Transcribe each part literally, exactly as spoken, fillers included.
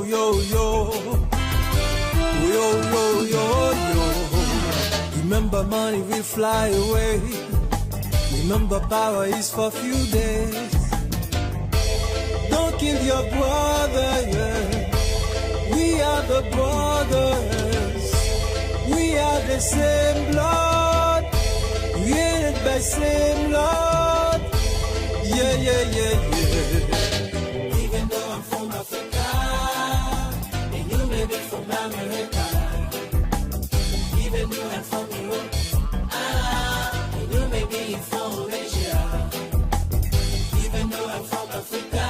Yo, yo. Yo, yo, yo, yo. Remember money will fly away. Remember power is for few days. Don't kill your brother, yeah. We are the brothers. We are the same blood. Created by same Lord. Yeah, yeah, yeah, yeah. Even though I'm from Africa, and you may be from America. Even though I'm from Europe, ah, and you may be from Asia. Even though I'm from Africa,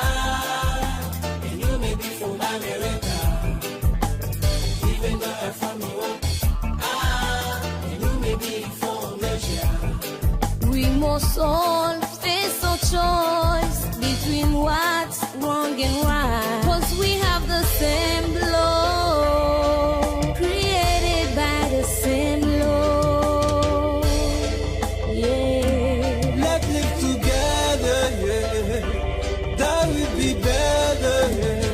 and you may be from America. Even though I'm from Europe, ah, and you may be from Asia. We must all face a choice between what's wrong and right. 'Cause we have the same blood, created by the same Lord. Yeah. Let's live together, yeah. That will be better, yeah.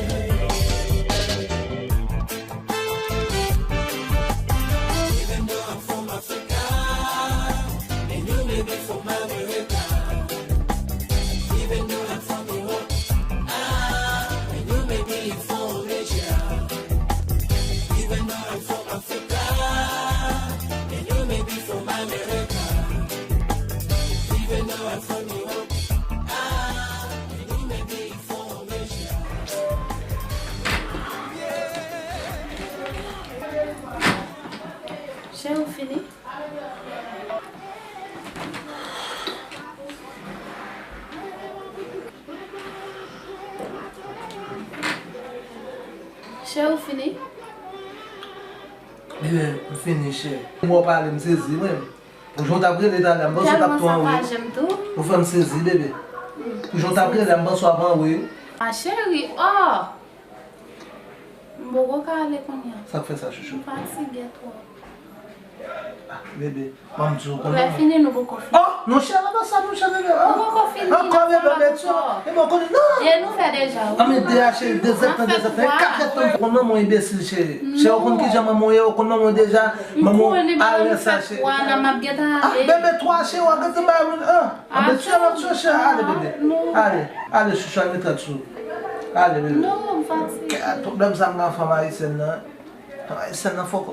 Even though I'm from Africa, and you may be from America. Even though I'm from Europe, ah, and you may be from Asia. Even though I'm from Africa, and you may be from America. Even though I'm from Europe, ah, and you may be from Asia. Cheri, ou fini? Cheri, ou fini? Bebe, m fini, cheri. M wè w pale, m sezi, mwen. Jan w t ap rele talè a, m panse w t ap tou anwe. Ou fè m sezi, bebe. Jan w t ap rele a, m panse w ap anwe. Ma cheri, oh! M poko ka ale kounye a. Sa k fè sa, chouchou? M fatige twòp. Ah, bebe, ban m di w, ou konnen. Lè fini, nou poko fini. Oh, non, chè, la pa sa, non, chè, bebe. Ah, nou poko fini, ankò, bebe, bebe, ankò. E bon, konnen, non. E nou fè deja, wi. An, men de a, cheri, de zèdtan, de zèdtan, kat zèdtan. Ou konn manman w enbesil, cheri. Chè, ou konn kijan manman w ye, ou konn manman w deja. Manman w alèz sa, cheri. M konnen, m ap gentan ale. Ah, bebe, twa, cheri, w ap gentan bay moun, ah. An, men, chè, m ap chèche, ale, bebe. Ale, ale, chouchou, al met rad sou. Ale, bebe. Non, m fatige. Pwoblèm sa m gen ak fanm ayisyèn nan. Fanm ayisyèn nan fòk,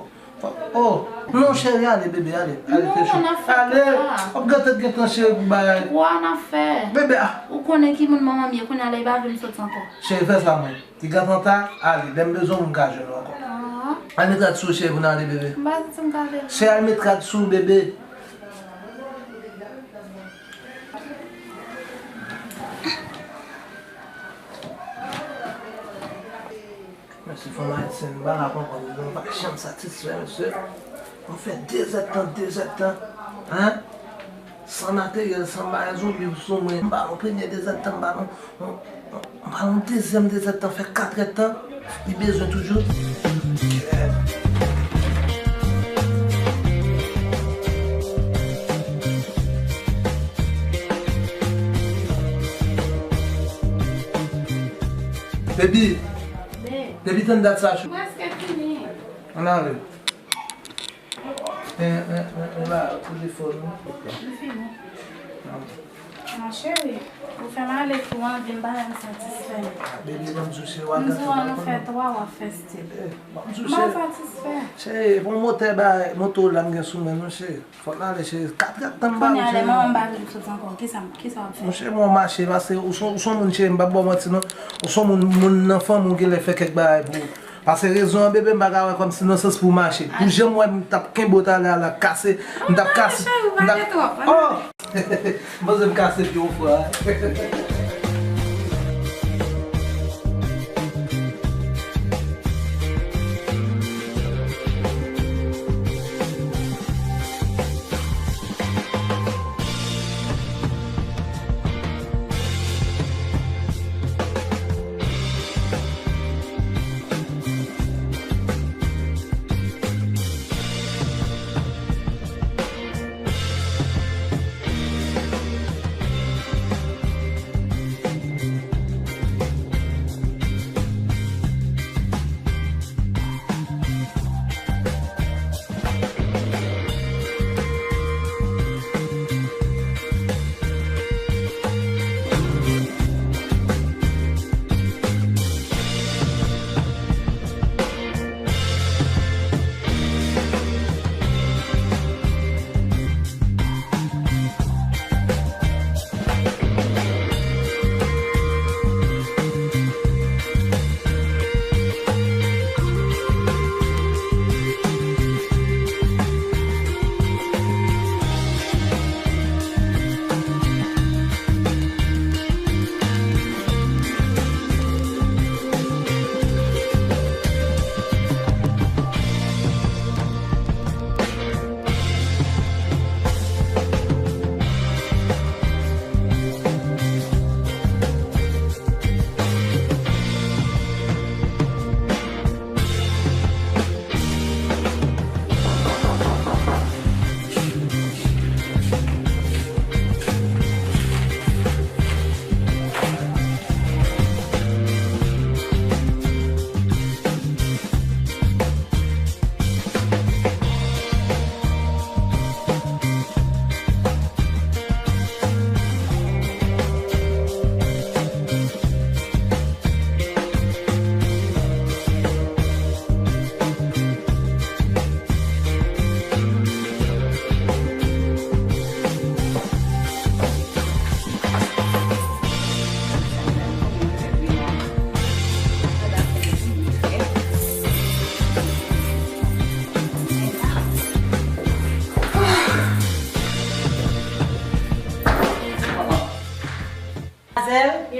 fòk, oh, non, cheri, ale, bebe, ale. Ale, cheri. Ale. W ap gate gentan, cheri, pou bagay. Twa n ap fè. Bebe, ah. Ou konnen ki moun manman m ye, kounye a la, li pa vle m soti ankò. Cheri, fè sa, mwen. Ti gate an ta, ale. Lè m bezwen w, m ka jwenn ou ankò. Ah. Al met rad sou, cheri, pou n ale, bebe. M pa santi m ka ale. Cheri, al met rad sou, bebe. Mesye, fanm ayisyèn, m pa la konprann, nou pa janm satisfè, mesye. Nou fè de zèdtan, de zèdtan, hein? San materyèl, san bagay, zonbi sou mwen. M ba nou premye de zèdtan, m ba nou, nou, nou, m ba nou dezyèm de zèdtan, fè kat èdtan. Li bezwen toujou. Baby, depi tann dat sa, chou. Prèske fini. Ann ale. Men, men, men, men ba telefòn ou. Li fini. Non, cheri, ou fè m ale tou an, vin bagay m satisfè. Baby, ban m sou cheri, w a gate. M di w an nou fè twa, w ap fè stil. Eh, ban m sou cheri. M pa satisfè. Cheri, bon motè ba, moto la m gen sou men nou, cheri. Fòk n ale, cheri. Kat èdtan m ba ou, cheri. Kounye a, lè manman m pa vle m soti ankò, kisa, kisa w ap fè? Monchè, mwen mache, paske ou se, ou se yon moun, cheri, m p ap ba w manti, non. Ou se yon moun, moun nan fanmi w genlè fè kèk bagay pou ou. Pase rezon an, bebe, m pa ka wè kòmsi nan sans pou w mache. Pou jan m wè m t ap kenbe w talè a la, kase, m t ap kase, m t ap, oh! M panse m kase pye w fwa.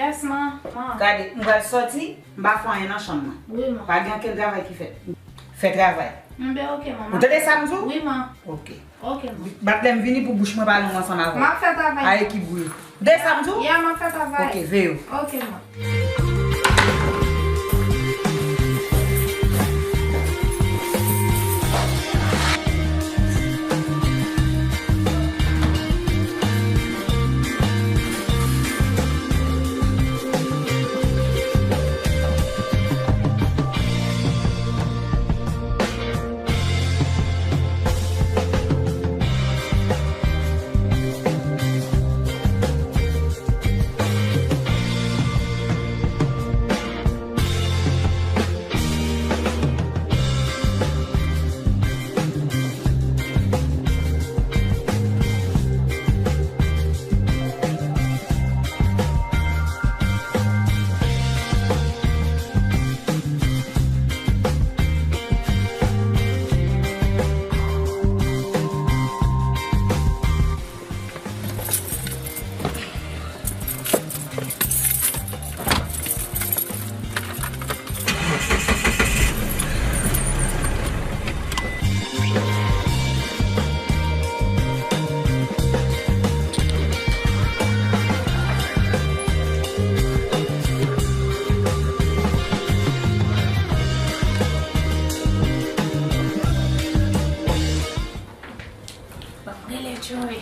Yes, man. Man. Gade, m pral sòti, m pa fè anyen nan chanm nan. Wi, man. Pa gen okenn travay ki fèt. Fè travay. M ben, ok, man. Ou tande sa m di w? Wi, man. Ok. Ok, man. Bat lè m vini pou bouch mwen pa long ansanm avè w. M ap fè travay. A ekip bri. De sa m di w? Ya, m ap fè travay. Ok, veye w. Ok, man. Bon, rele Joey.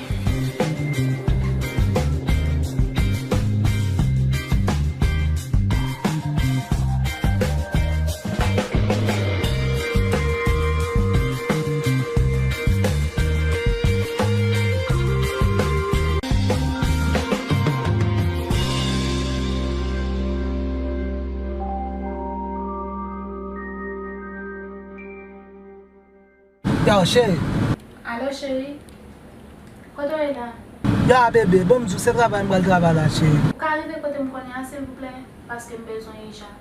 Yo, cheri. Alo, cheri. Kote w ye la? Ya, bebe, ban m di w, se travay m pral travay la, cheri. Ou ka rive kote m kounye a, silvouplè? Paske m bezwen ijan.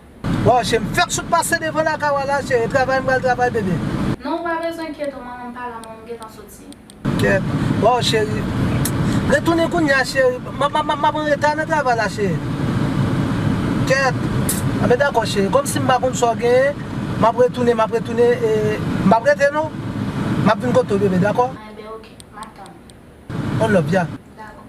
Waw, cheri, m fèk sot pase devan lakay w la, cheri. Travay m pral travay, bebe. Non, ou pa bezwen enkyete w, manman m pa la, manman m gentan soti. Kèt. Waw, cheri. Retounen kounye a, cheri. M ap, m ap, m ap, m ap anreta nan travay la, cheri. Kèt. Anben, dakò, cheri. Kòmsi m pa konn sa w genyen, m ap retounen, m ap retounen, e, m p ap rete, non. M ap vin kote w, bebe, dakò? Anben, ok. M ap tann. On love, ya. Dakò.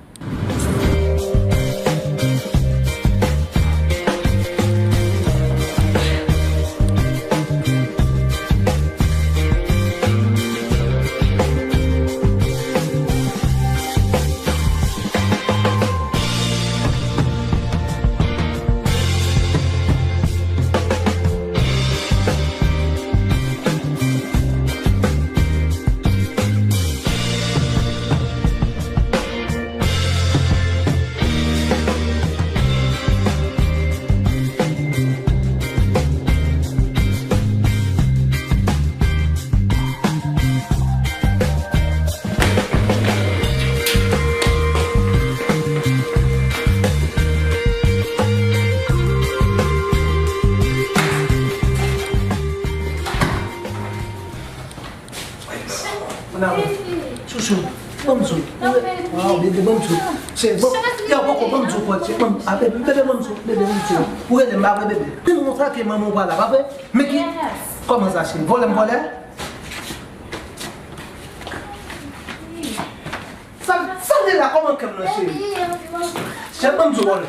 Chouchou, ban m di w. Ah, bebe, ban m di w. Cheri, ban m, yo, poko, ban m di w, pòt, cheri, ban m, ah, bebe, bebe, ban m di w, bebe, ban m di w. Ou rele m, pa vre, bebe? Pi m konsa ke manman w pa la, pa vre? Men ki, kòman sa, cheri? Vòlè m vòlè? Sa, sa l ye la, kòman kè m nan, cheri? Cheri, ban m di w, vòlè.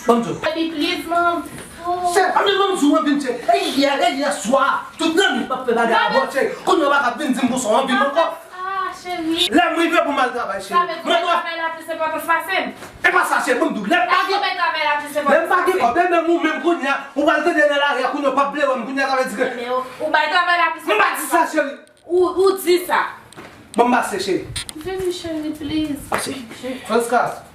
Ban m di w. Baby, please, man. Chè, anben ban m di w anpil, chè. E yè, e yè swa, tout lannwit m ap fè bagay avè w, chè. Kounye a w pa ka vin di m konsa w anvi m ankò. Ah, cheri. Lè m rive pou m al travay, cheri. Sa vle di ou bay travay la plis enpòtans pase m? E pa sa, cheri, ban m di w. Lè m pa gen, lè m pa gen kòb, e menm ou menm kounye a, ou pral tande nan lari a, kounye a w p ap vle wè m, kounye a sa vle di ke. Men ou, ou bay travay la plis enpòtans pase m. M pa di sa, cheri. Ou, ou di sa. Ban m pase, cheri. Vini, cheri, please. Pase. Franska.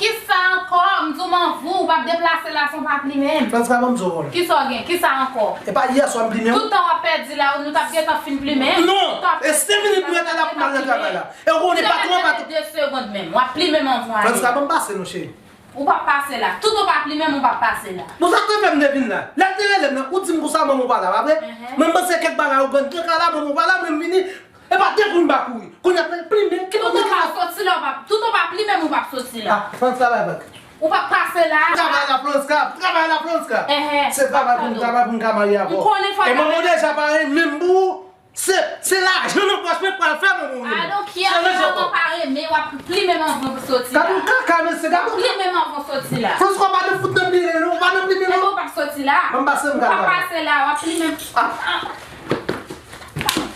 Kisa ankò? M di w m anvi w, ou p ap deplase la san w pa plimen m. Franska, ban m di w, vòlè. Kisa w gen? Kisa ankò? E pa yè swa m plimen w? Tout tan w ap pèdi la, nou t ap gentan fin plimen m. Non! E senk minit mwen ta la pou m al nan travay la. E ou konnen patwon an pa tou. De segonn menm, w ap plimen m anvan w ale. Franska, ban m pase non, cheri. Ou p ap pase la. Tout ou pa plimen m, ou p ap pase la. Bon, sa k te fè m te vin la? Lè l te rele m nan, ou di m konsa manman w pa la, pa vre? Mwen m panse kèk bagay ou konn, kèk la manman w pa la, mwen m vini. E pa de kou m pa kouri. Kounye a plimen, ki manman ki pa soti la, ou p ap, tout ou pa plimen m, ou p ap soti la. Ah, Franska bay vag. Ou p ap pase la. Travay la, Florenska, travay la, Florenska. Ehè. Se travay pou m travay pou m ka marye avè w. M konnen fò. E manman w deja pa renmen m pou ou. Se, se lajan nan pòch mwen k pral fè manman w renmen m. I don't care, manman pa renmen, w ap plimen m anvan w soti la. Gad yon kaka, mesye, gad yon kaka. W ap plimen m anvan w soti la. Florenska, w pa nan fout nan plimen, non, w pa nan plimen, non. Epi w p ap soti la. Ban m pase m ka pale. W p ap pase la, w ap plimen m. Ah.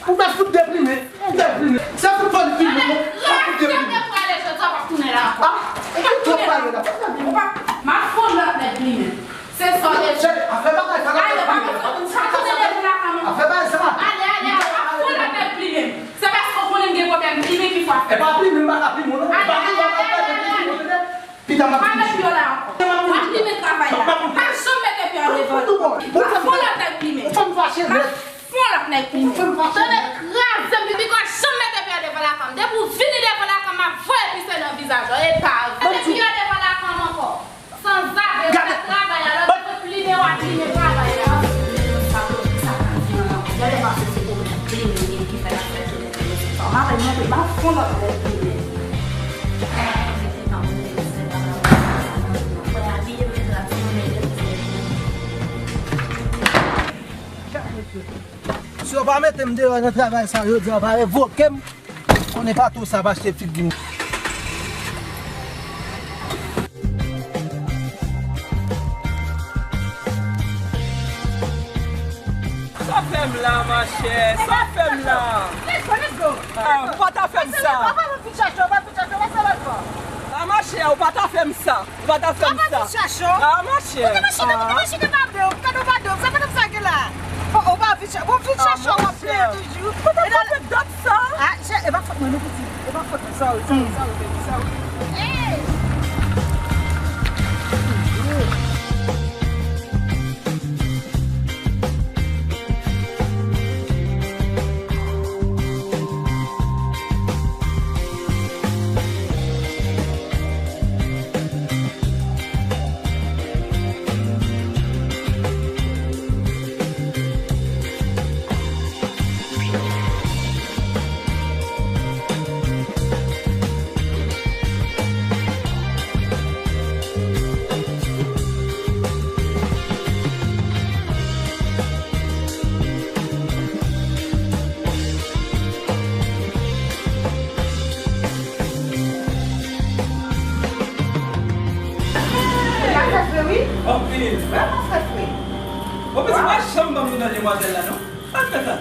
Ou mèt fout deplimen, deplimen. Se fout fò li plimen, non? Ou fout deplimen. Gras Dye, depi w ale jodi a, w p ap tounen la ankò. Ah, ou fout twòp pale la. Ou p ap, m ap fè yon lòt nèg plimen. Se sa w te di. Afè bagay sa, ale, w pa bezwen, w pa tounen devan lakay mwen. Afè bagay sa. Ale, ale, ale, w ap fè yon lòt nèg plimen. Se paske w konnen m gen pwoblèm plimen ki fè w ap fè. E pa plimen, m pa ka plimen, non. Ale, ale, ale, ale, ale. Pita m ap fini. Pa met pye w la ankò. W ap plimen travay la. Pa janm mete pye w devan. Ou ap fè yon lòt nèg plimen. Ou fè m fache nèt. Fè yon lòt nèg plimen. Ou fè m fache nèt. Tande, kraze m, pipi, w ap janm mete pye w devan lakay m. Depi w vini devan lakay m, m ap voye pise nan vizaj ou. E pa vre. Mete pye w devan lakay m ankò. Sanzave, w ap travay la, lè w te plimen, w ap plimen travay la. Gade pase se pwoblèm plimen ki fè n ap fè tounen. M ap montre, m ap fè yon lòt nèg plimen. Si yo pa mete m deyò nan travay sa, yo di yo pa revoke m. Konnen pa tou sa pa achte figi m. Sa fè m la, machè? Sa fè m la? Let's go, let's go. Ah, ou pa ta fè m sa. Pase lòt bò, pase lòt bò. Ah, machè, ou pa ta fè m sa. Ou pa ta fè m sa. Papa vin chache w. Ah, machè. Kote machin nan? Kote machin nan? Pa vle w. Kado pa vle w. Sa kòb sa gen la? Bon, ou pa vin chache. Bon, vin chache w ap plede toujou. Kote kote dòt sa? Ah, chè, e pa fòt mwen, non, piti. E pa fòt mwen. Sorry, sorry, sorry, baby, sorry. Hey! Sa fre fre, wi. Anpil. Vrèman fre fre. Bon, men se pa janm ban m nan demwazèl la, non. Sa k fè sa?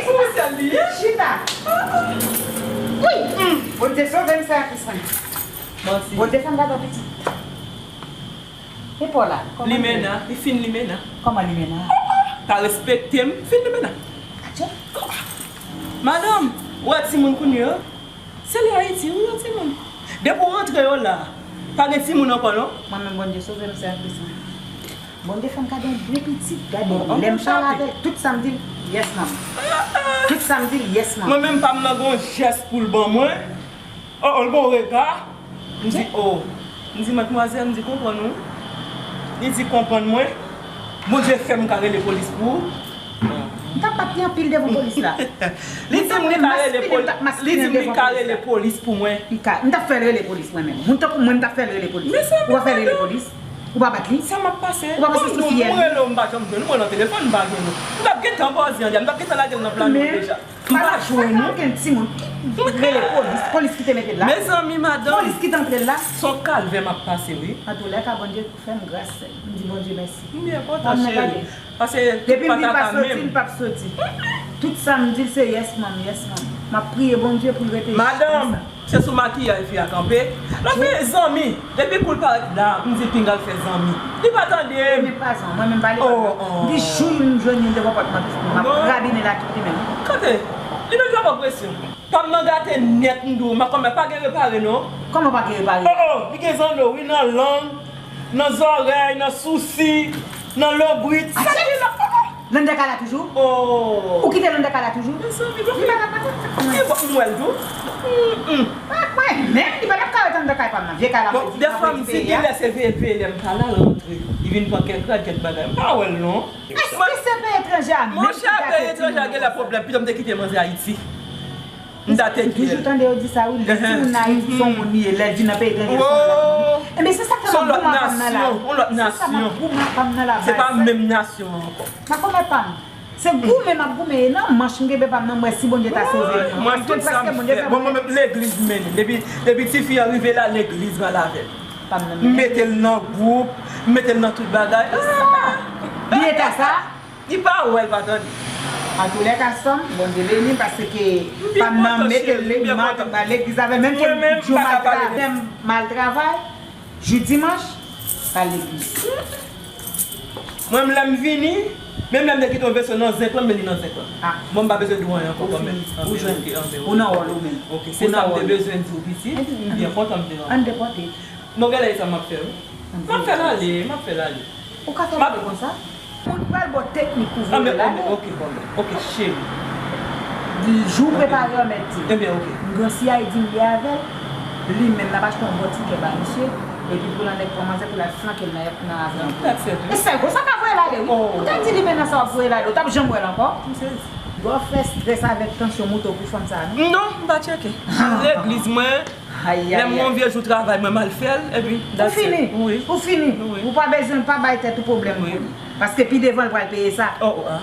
Pou sèl li ye? Chita. Wi. Bondye sove m, sè Kris mwen. Manti. Bondye fè m gade yon pitit. E pa w la? Kòman li ye? Limena, li fin limena. Kòman limena? Pa respekte m, fin limena. Atye. Madanm, ou wè timoun kounye a? Se li Ayiti, wi, yon timoun. Depi w rantre yo la, pa gen timoun ankò, non. Mwen menm, Bondye sove m, sè Kris mwen. Bondye fè m gade yon byen pitit, gade. Lè m pale avè l, tout sa m di l, yes, manmi. Tout sa m di l, yes, manmi. Mwen menm, pa m nan gon jès pou l ban mwen. Oh, oh, l gon rega. M di, oh. M di, madmwazèl, m di, konprann ou. Li di, konprann mwen. Bondye fè m ka rele polis pou ou. M t ap bat li anpil devan polis la. Li di m li ka rele polis. Li di m li ka rele polis pou mwen. M t ap fè l rele polis mwen menm. Moun tankou mwen, m t ap fè l rele polis. Ou pa fè l rele polis? Ou pa bat li? Sa m ap pase? Ou pa pase sou fiyèl? M rele w, m pa janm jwenn ou, m rele w nan telefòn, m pa jwenn ou. M t ap gentan bòzi andeya, m t ap gentan lage l nan plano deja. M pa jwenn ou. Okenn timoun ki rele polis, polis ki te mete l la. Mezanmi, madanm. Polis ki te antre l la. Se yon kalvè m ap pase, wi. Antoulèka, Bondye fè m gras, m di Bondye mèsi. M byen kontan, cheri. Paske tout pòt ata menm. Depi m di l pa soti, l p ap soti. Tout sa m di l se yes, manmi, yes, manmi. M ap priye Bondye pou l rete konsa. Madanm, se sou makiyaj fi a kanpe. Lòt fi zanmi, depi kou l parèt la, m di l pinga l fè zanmi. Li pa tande m. Mwen menm pa zanmi, mwen menm pa li. Oh, oh. M di jou m jwenn youn devan pòt mwen, m ap rabinen l ak li menm. Kote? Li menm pran presyon. Pa m nan gate nèt, m di w, m ap kòmè pa gen repare non. Kòman pa gen repare? Oh, oh, li gen zanno, wi, nan lang, nan zòrèy, nan sousi, nan lonbrit. Sa ki la? Oh, oh. Landa ka la toujou? Oh. Ou kite Landa ka la toujou? Mezanmi, li pa ka pase sa. Ki bò m wè l tou? Mm, mm. Mwen menm, li pa t ap ka ret anndan kay pa m nan vye kay la. Bon, dèfwa m di gen lè se veye l veye lè m pa la, l rantre. Li vin pran kèk rad, kèk bagay. M pa wè l non. Èske se peyi etranje a menm ki ta fè timoun nan konsa? Monchè, peyi etranje a gen lè pwoblèm, pito m te kite manzè Ayiti. M ta te toujou tande yo di sa, wi, lè timoun nan Ayiti, se yon moun li ye, lè l vin nan peyi etranje, se yon lòt moun. Ebyen, se sa k fè m ap goumen ak pa m nan la. Se sa m ap goumen ak pa m nan la, se pa menm nasyon an ankò. Makomè pa m. Se goumen m ap goumen, e nan manch m kenbe pa m nan, m wè si Bondye ta sove m nan. Paske prèske Bondye fè mwen. Mwen menm legliz m mennen. Depi, depi tifi an rive la, legliz m al avè l. M mete l nan gwoup, m mete l nan tout bagay. Li eta sa? Li pa wè, l pa tande. Antoulèka, sè m, Bondye beni, paske pa m nan mete l, m al legliz avè l, menm ke m di w m al travay, jou dimanch, pa legliz. Mwen menm, lè m vini, menm lè m te kite yon veso nan zenk lan, m met li nan zenk lan. Bon, m pa bezwen di w anyen ankò kanmenm. Ou jwenn, ou nan wòl ou menm. Ok, se sa m te bezwen di w, pitit. M byen kontan m te rankontre w. Ann depòte. Non, gade sa m ap fè, wi. M ap fè l ale, m ap fè l ale. Ou ka fè l ale konsa? Ou pral ba w teknik pou voye l ale. Ok, bon, ok, cheri. Jou prepare an mèt di. Ebyen, ok. M gen yon siyay di m ye avè l. Li menm, n ap achte yon bon tikè ba misye. Epi pou l anlè pran manzè pou l al flanke l nan, nan avyon. E sèl konsa ka voye l ale, wi. Ou ta di li menm nan sa w ap voye l ale, ou t ap janm wè l ankò? M sezi. Gwo fè strès avèk tansyon moute w pou fanm sa a, non? Non, m pa tcheke. Legliz mwen, lè m gen yon vye jou travay, mwen m al fè l, epi that's it. Ou fini. Ou fini. Ou pa bezwen, pa bay tèt ou pwoblèm pou li. Paske pi devan, l pral peye sa.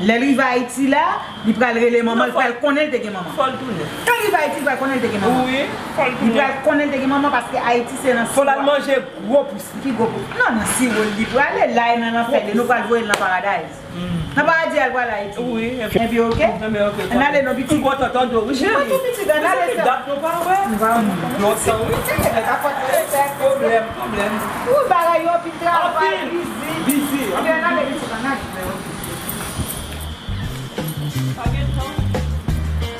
Lè l rive Ayiti la, li pral rele manman, l pral konnen l te gen manman. Fò l tounen. Kan l rive Ayiti, li pral konnen l te gen manman. Wi, fò l tounen. Li pral konnen l te gen manman paske Ayiti se nan siwo. Fò l al manje gwo pous li. Ki gwo pous? Non, nan siwo li prale, la e nan lanfè li, nou pral voye l nan paradayz. Nan paradi a, l pral Ayiti. Wi. Epi, ok? Ann ale non, pitit. Mwen kontan tande w, wi, cheri. Mwen tou pitit, ann ale, sè. Dat nou pa wè. Nou pa wè. Lontan, wi. Pitit, mwen ta pote respè. Pwoblèm, pwoblèm. Wi, bagay yo anpil, travay, bizi. Bizi. Ann ale, pitit, ann ale. Pa gen tan.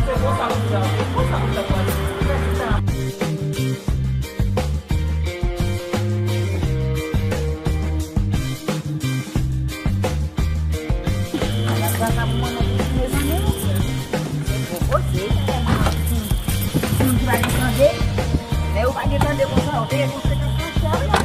Se konsa m di la, wi. Konsa m di la, wi. Ala sa sa pou manman pou ti mezanmi. Se bon koze. Moun ki pa gen tande, lè yo pa gen tande konsa, yo peye konsekans nan chè yo.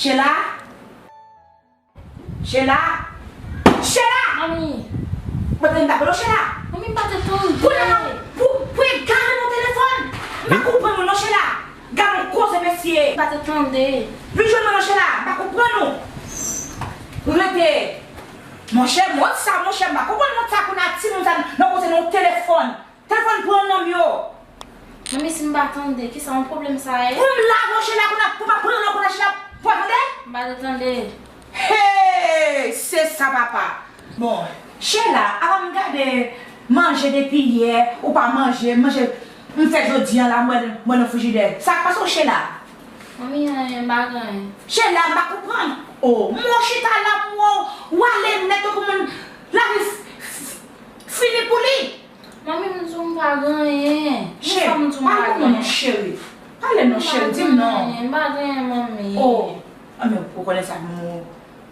Chela? Chela! Chela! Manmi! Mwen te m t ap rele w, Chela! Manmi, m pa te tande. Kounye a, pou, pou egare nan telefòn! M pa konprann ou non, Chela! Gade yon koze, mesye! M pa te tande. Vin jwenn mwen non, Chela! M pa konprann ou! Rete! Monchè, mont sa, monchè, m pa konprann mont sa kounye a, timoun sa nan koze nan yon telefòn! Telefòn pran nan m yo. Manmi, si m pa tande, kisa yon pwoblèm sa ye? Pou m lave w, Chela, kounye a, pou m pa pran nan w, kounye a, Chela, pou w pa tande? M pa te tande. Hey, se sa, papa. Bon, Chela, apa m gade manje depi yè, ou pa manje, manje m fè jodi a la, mwen, mwen nan frijidè. Sa k pase w, Chela? Manmi, anyen, m pa gen anyen. Chela, m pa konprann. Oh, mwen chita la, mwen, w ale nèt tankou moun lavi f-, f-, fini pou li. Manmi, m di w m pa gen anyen. Cheri, pale mwen non, cheri. Pale non, cheri, di m non. M pa gen anyen, m pa gen anyen, manmi. Oh, anben, ou konnen sa, m,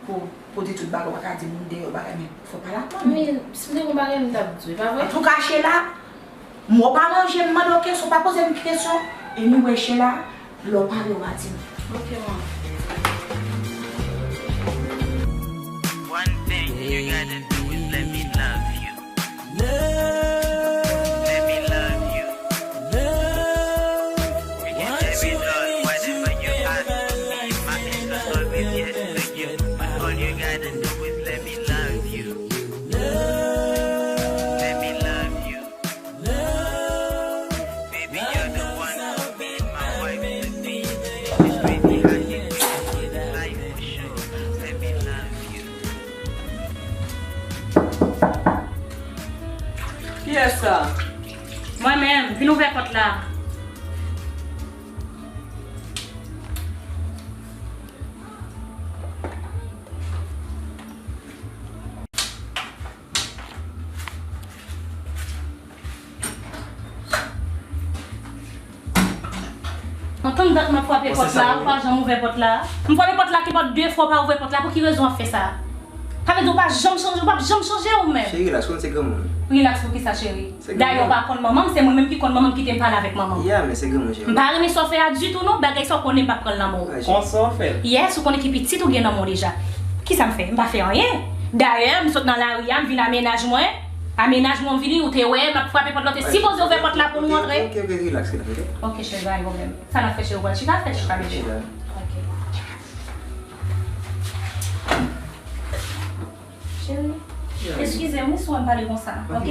pou, pou di tout bagay, ou pa ka di moun deyò bagay, men fò pale ak manmi. Manmi, si m te gen bagay, m t ap di w, e pa vre? Antouka, Chela, m wè w pa manje, m mande w kesyon, w pa poze m kesyon. Anyway, Chela, lè w pare, w a di m. Ok, manmi. One thing you gotta do is let me love you. Let me love you. You can tell me no, whatever you ask me, my answer always yes to you. All you gotta do is let me love you. Let me love you. Baby, you're the one. My wife to be. This baby, I can take you to life for sure. Let me love you. Kiyès sa? Mwen menm, vin ouvè pòt la. Nan tann dat m ap frape pòt la, ou pa janm ouvè pòt la. M frape pòt la ki pòt de fwa, ou pa ouvè pòt la. Pou ki rezon w ap fè sa? Sa vle di ou pa janm chanje, ou p ap janm chanje ou menm. Cheri, relax, konn se granmoun. Relax pou ki sa, cheri? Dayè, ou pa konn manman m, se mwen menm ki konn manman m, kite m pale avèk manman m. Yeah, men se granmoun, cheri. M pa renmen sa w fè a ditou non, bagay sa w konnen m p ap pran l nan men w. Konsa w fè l? Yes, ou konnen ki pitit ou gen nan men w deja. Kisa m fè? M pa fè anyen. Dayè, m sot nan lari a, m vin a mennaj mwen. A mennaj mwen, m vini, ou te wè, m ap frape pòt la, ou te sipoze ouvè pòt la pou nou antre. Ok, ok, relax, relax, ok? Ok, cheri, pa gen pwoblèm. Sa n ap fè, cheri, ou pral chita, fè chita, bebe. Ok. Cheri, eskize m wi si w wè m pale konsa, ok?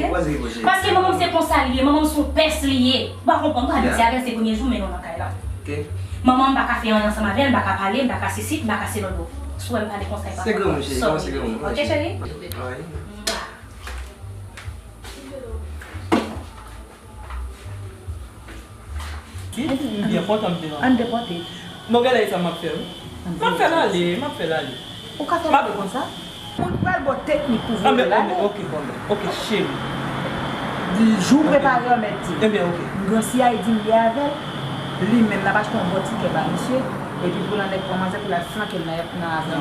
Paske manman m se konsa li ye, manman m se yon pès li ye. Ou pa konprann, ou pa di avè l se premye jou m mennen w nan kay la. Manman m pa ka fè anyen ansanm avè l, m pa ka pale, m pa ka sesi, m pa ka selolo. Si w wè m pale konsa, e pa konprann. Sorry, ok, cheri? Mwa. Ki? M byen kontan m te nan. Ann depote. Non, gade sa m ap fè, wi. M ap fè l ale, m ap fè l ale. Ou ka fè l ale konsa? Ou pral bò teknik pou voye l ale. Ok, bon, ok, cheri. Di jou prepare an mèt di. Ebyen, ok. Gransi a di m ye avè l. Li menm l ap achte yon bò tikè ba misye. Epi pou l anlè pran manzè pou l al flanke l nan, nan avyon.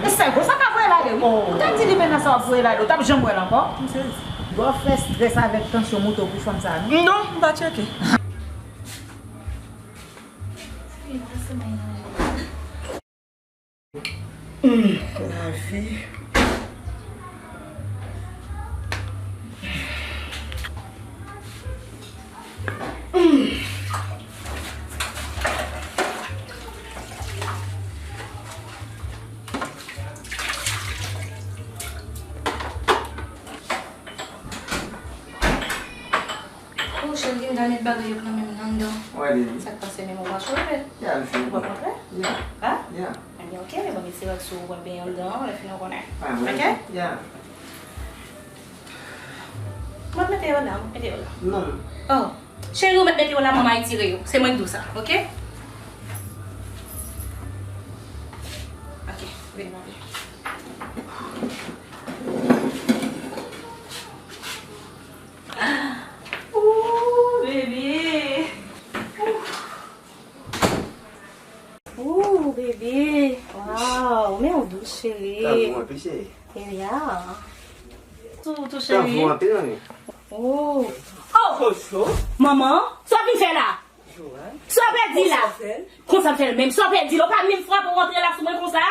E sa, konsa ka voye l ale, wi. Ou t ap di li menm nan sa w ap voye l ale. Ou t ap janm wè l ankò. Bò fè strès avèk tansyon moute w pou fanm sa, non? Non, m pa tcheke. Hum, lavi. Oh, cheri, m ta met bagay yo nan menm nan anndan. Sa k pase menm ou pa chove? Ou pa kontre? Ha? Ebyen, ok, ban m ti rad sou ou, w ap benyen anndan, lè fini w konnen. Ok? M ap mete yo la, m ap mete yo la. Non. Oh, cheri, ou mèt mete yo la, manman retire yo. Se mwen k di w sa, ok? Ok, vin mande. Ooh, bebe. Ooh, bebe. Wow, men w dous, cheri. Sa bon anpil, cheri. Yeah. Tou, tou, cheri. Sa bon anpil, mami. Oh. Oh! Manman, sa w vin fè la? Sa w pèdi la? Konsa m fè l menm. Sa w pèdi la? Ou pa menm frape w antre la sou mwen konsa?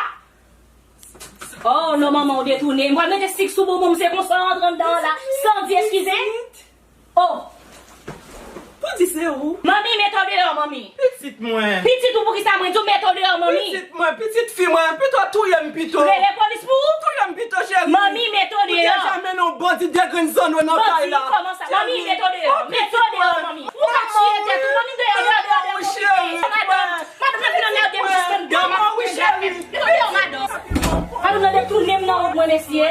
Oh non, manman, ou detounen. M pral mete sik sou bonbon m, se konsa w antre anndan an la, san di eskize. Oh! Pou di se ou. Manmi, mete w deyò, manmi. Pitit mwen. Pitit ou, poukisa mwen di w mete w deyò, manmi? Pitit mwen, pitit fi mwen, pito touye m pito. Rele polis pou ou? Touye m pito, cheri. Manmi, mete w deyò. Ou deja mennen yon bandi de grenn zanno nan kay la. Bandi kòman sa? Manmi, mete w deyò. Mete w deyò, manmi. Ou ka tiye tèt ou, manmi, deyò, deyò, deyò, deyò. Madanm, madanm nan vin annède m jis anndan, m ap fè jafèt. Mete w deyò, madanm. Madanm nan detounen m nan wout mwen, mesye.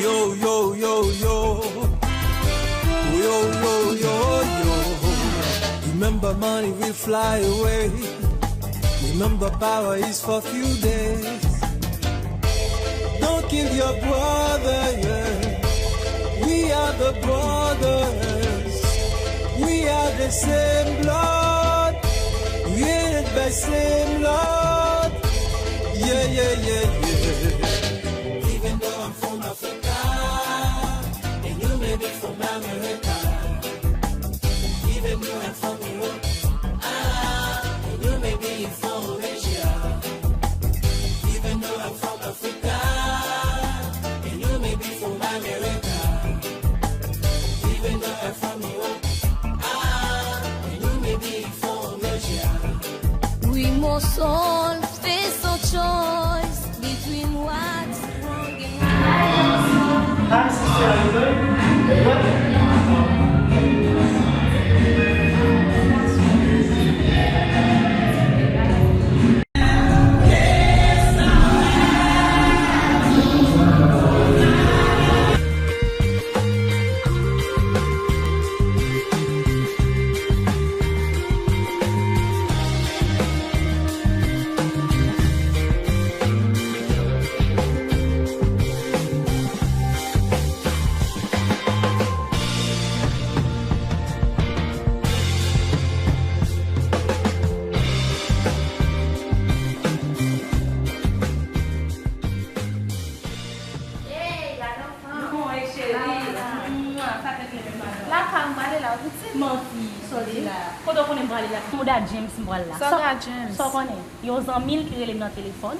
Yo, yo, yo, yo. Yo, yo, yo, yo. Remember, money will fly away. Remember, power is for few days. Don't kill your brother, yeah. We are the brothers. We are the same blood. Created by same Lord. Yeah, yeah, yeah, yeah. Even though I'm from Africa, and you may be from America. Even though I'm from Europe, ah, and you may be from Asia. Even though I'm from Africa, and you may be from America. Even though I'm from Europe, ah, and you may be from Asia. We must all face a choice between what's wrong and right. Hi, sister, how you doing? What? Mouda James m pral la. Sa w gen ak James? Sa w konnen? Yon zanmi l ki rele m nan telefòn,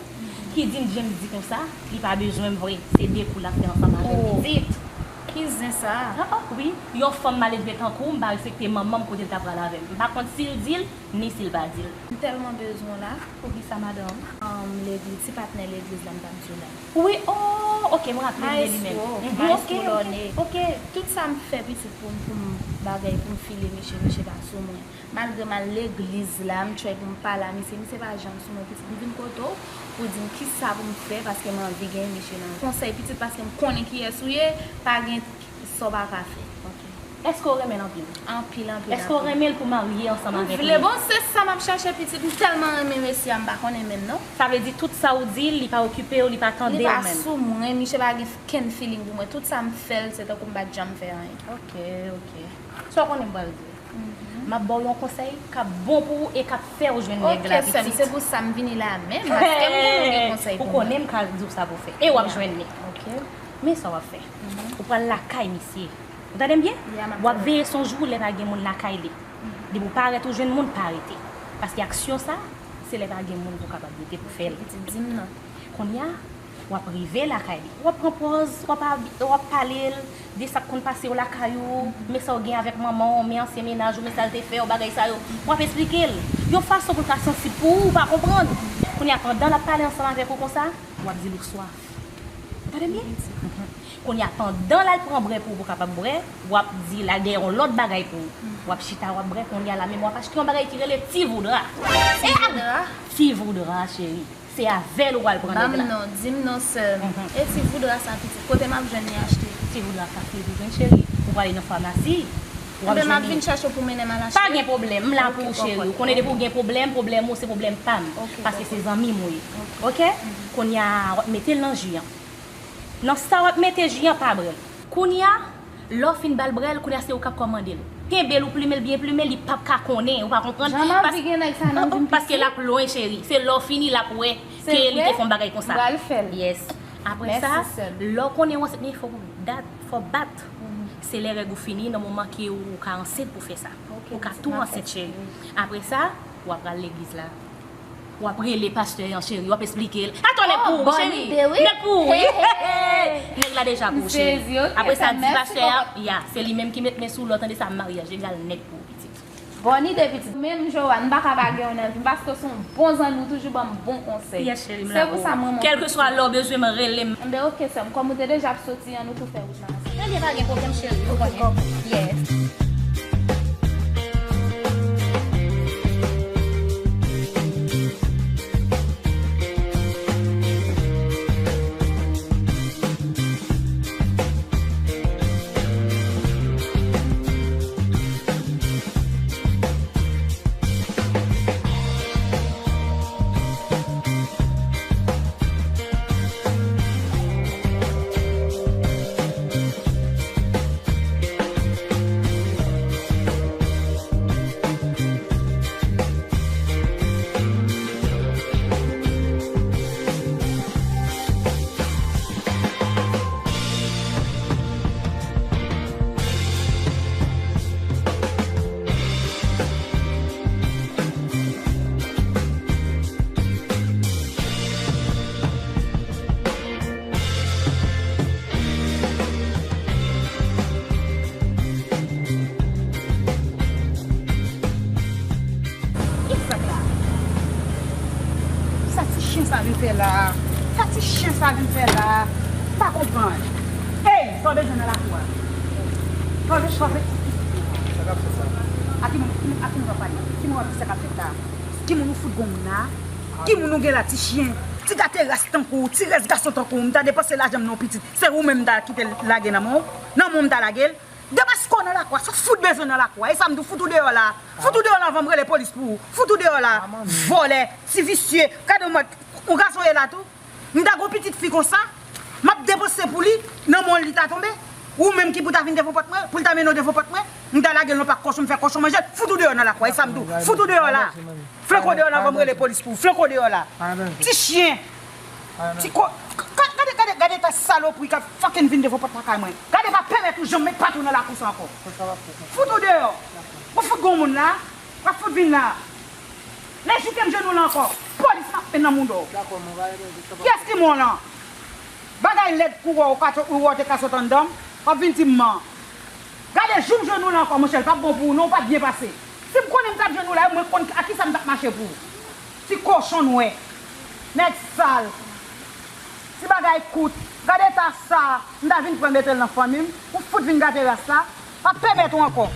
ki di m James di konsa, li pa bezwen m vre. Se de kou l ap fè ansanm avè m, pitit. Ki zen sa? Ah, ah, wi. Yon fanm maledve tankou w, m pa respekte manman m kote l ta pral avè m. M pa konn si l di l, ni si l pa di l. M tèlman bezwen w la. Poukisa, madanm? Um, legliz, ti patnè legliz la, m t ap di w la. Wi, oh, ok, m raple m de li menm. Maestro, mhm, maestro Lorne. Ok, ok. Tout sa m fè pitit pou m, pou m bagay, pou m file miche, miche pa sou mwen. Malgre m al legliz la, m try pou m pale a misye, misye pa janm sou mwen pitit. M vin kote w pou di m kisa pou m fè paske m anvi gen miche nan konsèy pitit paske m konnen kiyès ou ye, pa gen sa w pa ka fè. Ok. Èske w renmen l anpil? Anpil, anpil, anpil. Èske w renmen l pou marye ansanm avèk li? M vle, bon, se sa m ap chache pitit. M tèlman renmen mesye a, m pa konnen menm non. Sa vle di tout sa w di l, li pa okipe w, li pa tande w menm? Li pa sou mwen, misye pa gen kenn feeling pou mwen. Tout sa m fè l, se tankou m pa t janm fè anyen. Ok, ok. Sa w konnen m pral di w? M ap ba w yon konsèy k ap bon pou ou e k ap fè w jwenn nèg la, pitit. Ok, sè m, se pou sa m vini la menm, paske m konnen w gen konsèy pou mwen. Ou konnen m ka di w sa pou w fè. E w ap jwenn li. Ok. Men sa w ap fè. Ou pral lakay misye. Ou tande m byen? W ap veye sou jou lè pa gen moun lakay li. Depi w parèt ou jwenn moun, pa rete. Paske aksyon sa, se lè pa gen moun pou w kapab rete pou fè l. Pitit, di m non. Kounye a, w ap rive lakay li. W ap pran pòz, w ap abi-, w ap pale l de sa k konn pase w lakay ou, men sa w gen avèk manman w, men ansyen mennaj ou, men sa l te fè w, bagay sa yo. W ap esplike l yon fason pou l ka sansib pou ou, ou pa konprann. Kounye a, pandan l ap pale ansanm avèk ou konsa, w ap di l ou swaf. Ou tande m byen? Kounye a, pandan l al pran brè pou ou, pou w kapab bwè, w ap di l al dèyè yon lòt bagay pou ou. W ap chita, w ap bwè, kounye a la menm, w ap achte yon bagay ki rele ti voudra. Ti voudra? Ti voudra, cheri. Se avè l ou pral pran nèg la. Ban m non, di m non sè m. E ti voudra sa pitit, kote m ap jwenn li achte? Ti voudra fasil pou jwenn, cheri. Ou prale nan famasi, w ap jwenn li. Enben, m ap vin chèche w pou mennen m al achte. Pa gen pwoblèm, m la pou ou, cheri. Ou konnen depi w gen pwoblèm, pwoblèm ou se pwoblèm pa m. Paske se zanmi m ou ye. Oke? Kounye a, w ap mete l nan ji an. Nan sa w ap mete ji an, pa bwè l. Kounye a, lè w fin ba l bwè l, kounye a se ou k ap kòmande l. Kenbe l, ou plimen l byen plimen, li p ap ka konnen, ou pa konprann? Jan m anvi gen nèg sa nan vi m, pitit. Paske l ap lwen, cheri. Se lè w fini, l ap wè ke li te fè yon bagay konsa. Yes. Apre sa, lè w konnen w ansent, men fò w dat, fò w bat. Se lè règ ou fini, nan moman ke ou ka ansent pou fè sa. Ou ka tou ansent, cheri. Apre sa, w ap pral legliz la. W ap rele pastè an, cheri, w ap esplike l. Atò, nèg pou ou, cheri. Nèg pou ou, wi. Nèg la deja pou ou, cheri. Apre sa, di pastè a, ya, se li menm ki met men sou lòt, tande sa, maryaj egal nèg pou ou, pitit. Bòn ide, pitit. Menm Joanne, m pa ka pa gen w nan vi m, paske w se yon bon zanmi, w toujou ban m bon konsèy. Yes, cheri, m la pou ou. Kèlkeswa lè w bezwen m, rele m. Enben, oke, sè m, kòm ou te deja ap soti an, nou tou fè wout la ansanm. Ebyen, pa gen pwoblèm, cheri, ou konnen. Yes. Ki fèt la? Sa ti chen sa vin fè la? Sa ti chen sa vin fè la? M pa konprann. Ey, sa w bezwen nan lakou a? Sa w bezwen, sa w bezwen? Sa k ap fèt la? A ki moun, a ki moun w ap pale? Ki moun w ap di sa k ap fèt la? Ki moun ou fout gon moun la? Ki moun ou gen la, ti chen? Ti gate ras tankou w, ti rès gason tankou w, m ta depanse lajan m nan w pitit. Se ou menm m ta kite l lage nan men w? Nan men w m ta lage l? Demaske w nan lakou a, sa w fout bezwen nan lakou a? E sa m di w, fout ou deyò la. Fout ou deyò la anvan m rele polis pou ou. Fout ou deyò la. Vòlè, ti visye, gade w mòd, ou gason ye la tou. M ta gon pitit fi konsa, m ap depanse pou li, nan men w li ta tonbe. Ou menm ki pou ta vin devan pòt mwen, pou l ta mennen w devan pòt mwen, m ta lage l nan pak kochon, m fè kochon manje l. Fout ou deyò nan lakou a, e sa m di w. Fout ou deyò la. Flanke w deyò la, anvan m rele polis pou ou. Flanke w deyò la. Ti chen. Ti ko-, ka-, gade, gade, gade ta salopri k ap fucking vin devan pòt lakay mwen. Gade pa pèmèt ou janm met pat ou nan lakou sa ankò. Fout ou deyò. Ou fout gon moun la. W ap fout vin la. Lè jou ke m jwenn ou la ankò, polis m ap mennen nan mouda w. Kiyès ki mwen w lan? Bagay lèd kou wè w ka sot, ou wè w te ka sot anndan m, w ap vin di m man. Gade jou m jwenn ou la ankò, monchè, l p ap bon pou ou non, ou p ap byen pase. Si m konnen m t ap jwenn ou la, mwen konn ak kisa m t ap mache pou ou. Ti kochon nwè. Nèg sal. Ti bagay kout. Gade eta sa. M ta vin pran mete l nan fanmi m. Ou fout vin gate ras la. Pa pèmèt ou ankò.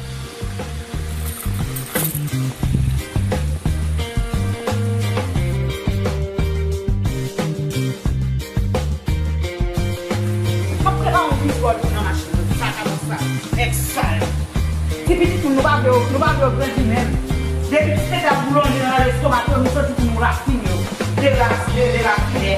M ap prepare yon plis bòl pou nan machin nan. Sa ka bon sa. Nèg sal. Ti pitit moun, nou pa vle yo, nou pa vle yo grandi menm. Depi ti tete ap boulonje nan lestomak yo, nou santi pou nou rafine yo. Derasine, derafine.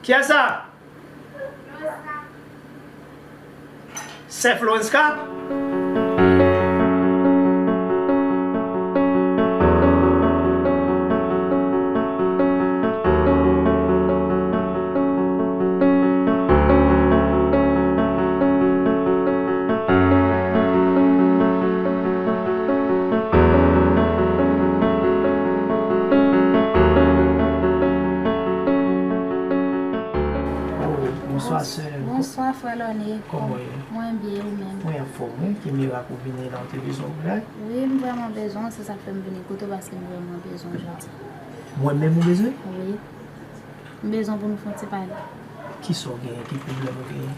Kiyès sa? Sè Florenska? Oh, bonswa, sè. Bonswa, frè Lòne. Kòman w ye? Mwen byen, ou menm? Mwen anfòm, wi. Ki mirak ou vini la, ou te bezwen yon bagay? Wi, m vrèman bezwen w, se sa k fè m vini kote w, paske m vrèman bezwen w jodi. Mwen menm ou bezwen? Wi. M bezwen pou nou fè yon ti pale. Kisa w genyen? Ki pwoblèm ou genyen?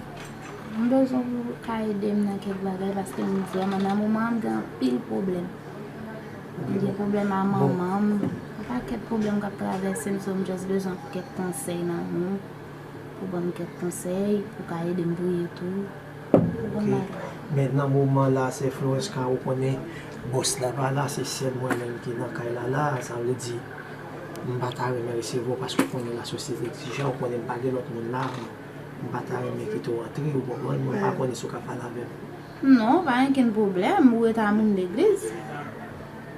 M bezwen pou w ka ede m nan kèk bagay, paske m vrèman, nan moman an, m gen anpil pwoblèm. M gen pwoblèm a manman m, yon pakèt pwoblèm k ap travèse m, so m just bezwen kèk konsèy nan men w, pou ban m kèk konsèy, pou ka ede m priye tou. Ou konn bagay. Men nan moman la, sè Florenska, ou konnen bòs la pa la, se sèl mwen menm ki nan kay la la, sa vle di, m pa ta renmen resevwa w paske ou konnen lasosyete exijan, ou konnen m pa gen lòt moun la, m pa ta renmen kite w antre, ou konprann, mwen pa konnen si w ka pale avè m. Non, pa gen okenn pwoblèm, ou ret a moun legliz.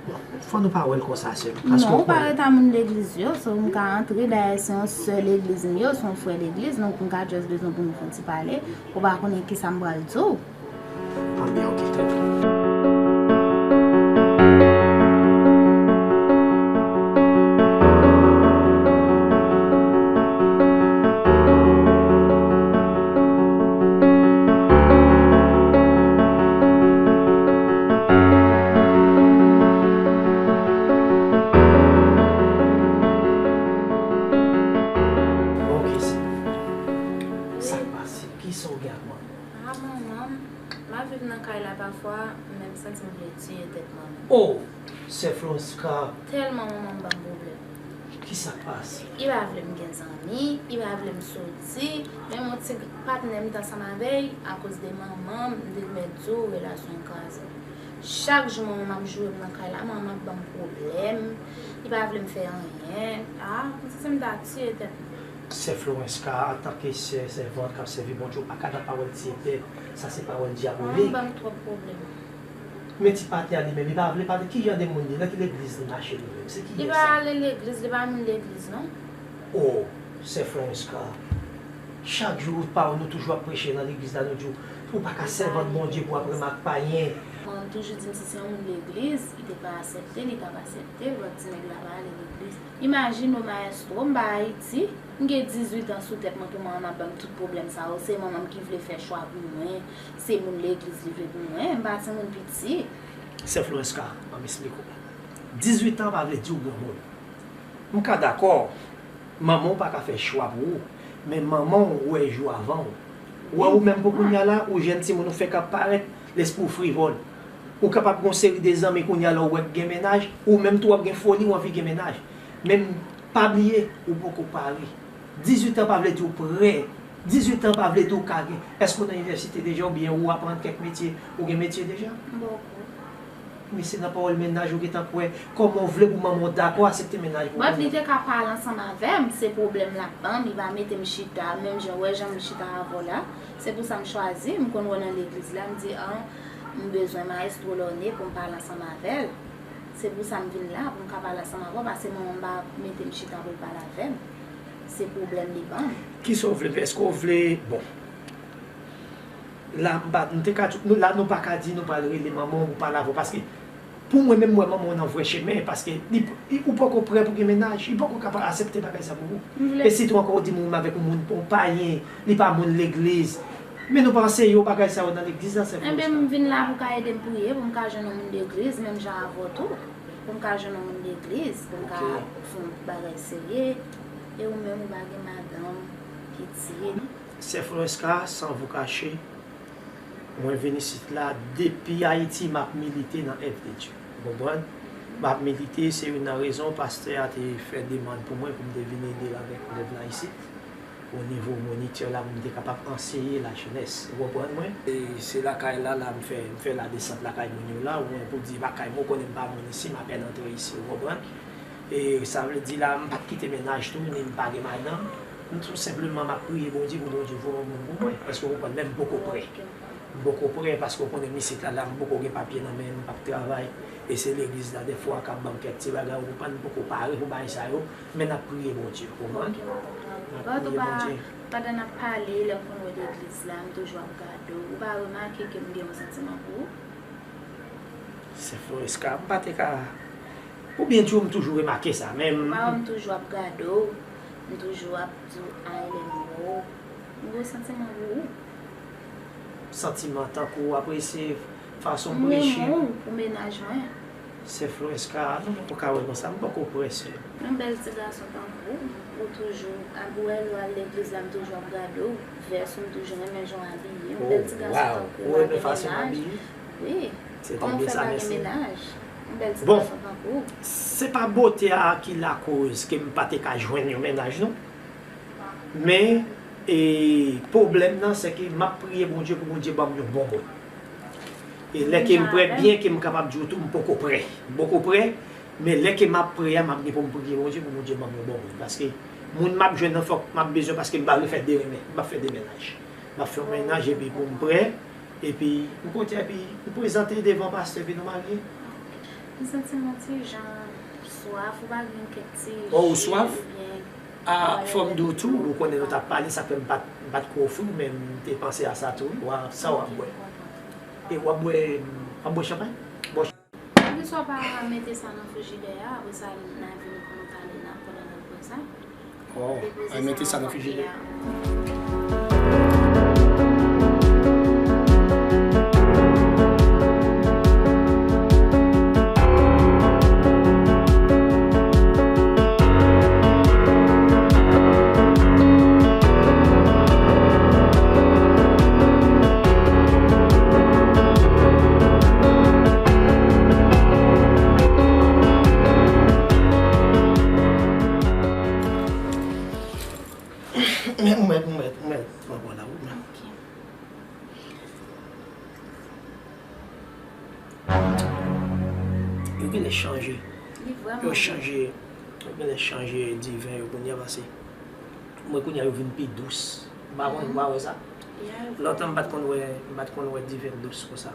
Bon, fò nou pa wè l konsa, sè m. Non, ou pa ret a moun legliz yo, so m ka antre, dayè se yon sè legliz m ye, se yon frè legliz, donk m ka just bezwen pou nou fè yon ti pale. Ou pa konnen kisa m pral di w. Anben, oke, trè byen. Ok, sè. Sa k pase? Kisa w gen ak manman w? A, manman m, m ap viv nan kay la pafwa, men m santi m vle tiye tèt manman m. Oh! Sè Florenska. Tèlman manman m ban m pwoblèm. Kisa k pase? Li pa vle m gen zanmi, li pa vle m soti, menm yon ti patnè m t ansanm avè l, akoz de manman m, m te mèt di w, relasyon an kraze. Chak jou manman m ap joure m nan kay la, manman m ap ban m pwoblèm, li pa vle m fè anyen. A, m santi m ta tiye tèt mwen. Sè Florenska, antanke sè, sèvant k ap sèvi Bondye, ou pa ka nan pawòl tiye tèt. Sa se pawòl dyabolik. Manman m ban m twòp pwoblèm. Men ti patè a li menm, li pa vle pale. Ki jan de moun li ye? Nan ki legliz li mache li menm? Se kiyès sa? Li pa ale legliz, li pa moun legliz, non. Oh, sè Florenska. Chak jou, pawòl nou toujou ap preche nan legliz la, nou di w, ou pa ka sèvant Bondye pou w ap renmen ak payen. Manman m toujou di m si se yon moun legliz, li te ka aksepte, li t ap aksepte, lòt ti nèg la pa ale legliz. Imajine w, mayestwo, m pa Ayiti, m gen dizuit an sou tèt mwen pou manman m ap ban m tout pwoblèm sa yo. Se manman m ki vle fè chwa pou mwen, se moun legliz li vle pou mwen, m pa timoun piti. Sè Florenska, ban m esplike w. Dizuit an pa vle di w granmoun. M ka dakò, manman w pa ka fè chwa pou ou, men manman w wè jou avan w. Wè ou menm pou kounye a la, ou jèn timoun ou fenk ap parèt, lespri w frivòl. Ou kapab gen yon seri de zanmi kounye a la ou wè k gen mennaj, ou menm tou w ap gen foli, w anvi gen mennaj. Men pa bliye, ou poko pare. Dizuit an pa vle di w prè Dizuit an pa vle di w ka gen. Èske w nan inivèsite deja oubyen ou aprann kèk metye, ou gen metye deja? M poko. Men se nan pawòl mennaj ou gentan kwè. Kòman w vle pou manman w dakò aksepte mennaj pou ou? Brèf, li te ka pale ansanm avè m, se pwoblèm l ap ban m, li pa mete m chita, menm jan w wè jan m chita avè w la. Se pou sa m chwazi, m konn wè w nan legliz la, m di, an, m bezwen Maestro Lorne pou m pale ansanm avè l. Se pou sa m vin la, pou m ka pale ansanm avè w, paske manman m pa mete m chita pou l pale avè m. Se pwoblèm li ban m. Kisa w vle fè? Èske w vle, bon, la, m pa, nou te ka, nou, la, nou pa ka di nou pral rele manman w pou pale avè w, paske pou mwen menm, m wè manman w nan vrè chemen, paske li, li, ou poko prè pou gen mennaj, li poko kapab aksepte bagay sa pou ou. M vle E sitou ankò, ou di m ou menm avèk yon moun, yon payen, li pa moun legliz. Men nou pa anseye yo bagay sa yo nan legliz la, sè Enben, Floresca. M vin la pou ka ede m priye, pou m ka jwenn yon moun legliz, menm jan avè w tou. Pou m ka jwenn yon moun legliz, pou m ka Ok. fè yon bagay serye. E ou menm, ou pa gen madanm, pitit. Sè Floresca, sans vous cacher, mwen vin isit la, depi Ayiti, m ap milite nan èv de Dye. Ou konprann? M ap milite, se youn nan rezon pastè a te fè demann pou mwen pou m te vin ede l avèk lèv la isit. O nivo monitè la pou m te kapab anseye lajenès. Ou konprann mwen? E se lakay la, la m fè, m fè ladesant lakay moun yo la, ou wè pou di lakay mwen, ou konnen m pa moun isi, m apèn antre isi, ou konprann? E sa vle di la, m pa t kite mennaj tou, ni m pa gen madanm. M tou senpleman, m ap priye Bondye pou Bondye voye yon moun pou mwen. Èske ou konprann? Men m poko prè. M poko prè paske ou konnen m isit la, la m poko gen papye nan men m, m p ap travay. E se legliz la dèfwa k ap ban m kèk ti bagay, ou konprann, m poko pare pou bagay sa yo, men n ap priye Bondye, ou konprann? Ok, m konprann. N ap Bon, priye tou pa, Bondye. Pandan n ap pale, lè m konn wè legliz la, m toujou ap gade w. Ou pa remake ke m gen yon santiman pou ou? Sè Floresca, m pa te ka. Oubyen di w m toujou remake sa, men m Ou pa wè m toujou ap gade w, m toujou ap di w I love you. M gen yon santiman pou ou. Santiman tankou w apresye fason m preche. M renmen w pou mennaj mwen. Sè Floresca, non, mwen poko ka wè l konsa, m poko prè, sè. Yon bèl ti gason tankou w, ou toujou, ap wè lè w al legliz la, m toujou ap gade w, vès ou, m toujou renmen jan w abiye. Yon bèl ti gason tankou w, ou renmen fason m abiye? Wi. Se trè byen sa, mèsi. Kòman w fè pa gen mennaj? Yon bèl ti gason tankou w. Bon, se pa bote a ki lakoz ke m pa te ka jwenn yon mennaj, non. Men, e, pwoblèm nan, se ke m ap priye Bondye pou Bondye ban m yon bon moun. E lè ke m prè, byen ke m kapab di w tou, m poko prè. M poko prè, men lè ke m ap prè a, m ap gen pou m priye Bondye pou Bondye ban m yon bon moun. Paske moun m ap jwenn nan, fòk m ap bezwen, paske m pa vle fè de renmen, m p ap fè de mennaj. M ap fè yon mennaj epi pou m prè, epi m kote, epi m prezante devan pastè, epi nou marye. M santi m yon ti jan swaf, ou pa gen kèk ti ji oubyen Ah, fò m di w tou, ou konnen nou t ap pale, sa fè m pa t, m pa t ko ofri w, men m te panse a sa tou, wi. Wa, sa w ap bwè? E w ap bwè, w ap bwè chanpay? Bwè chanpay. Poukisa w pa mete sa nan frijidè a, apre sa, n a vini pou nou pale la, pandan n ap bwè sa? Oh, depoze sa nan frijidè a. Men ou mèt, ou mèt, ou mèt pran bò la, ou mèt. Yo genlè chanje. Yo chanje, yo genlè chanje diven yo kounye a, paske mwen kounye a yo vin pi dous. M pa konn, ou pa wè sa? Lontan m pa t konn wè, m pa t konn wè diven dous konsa.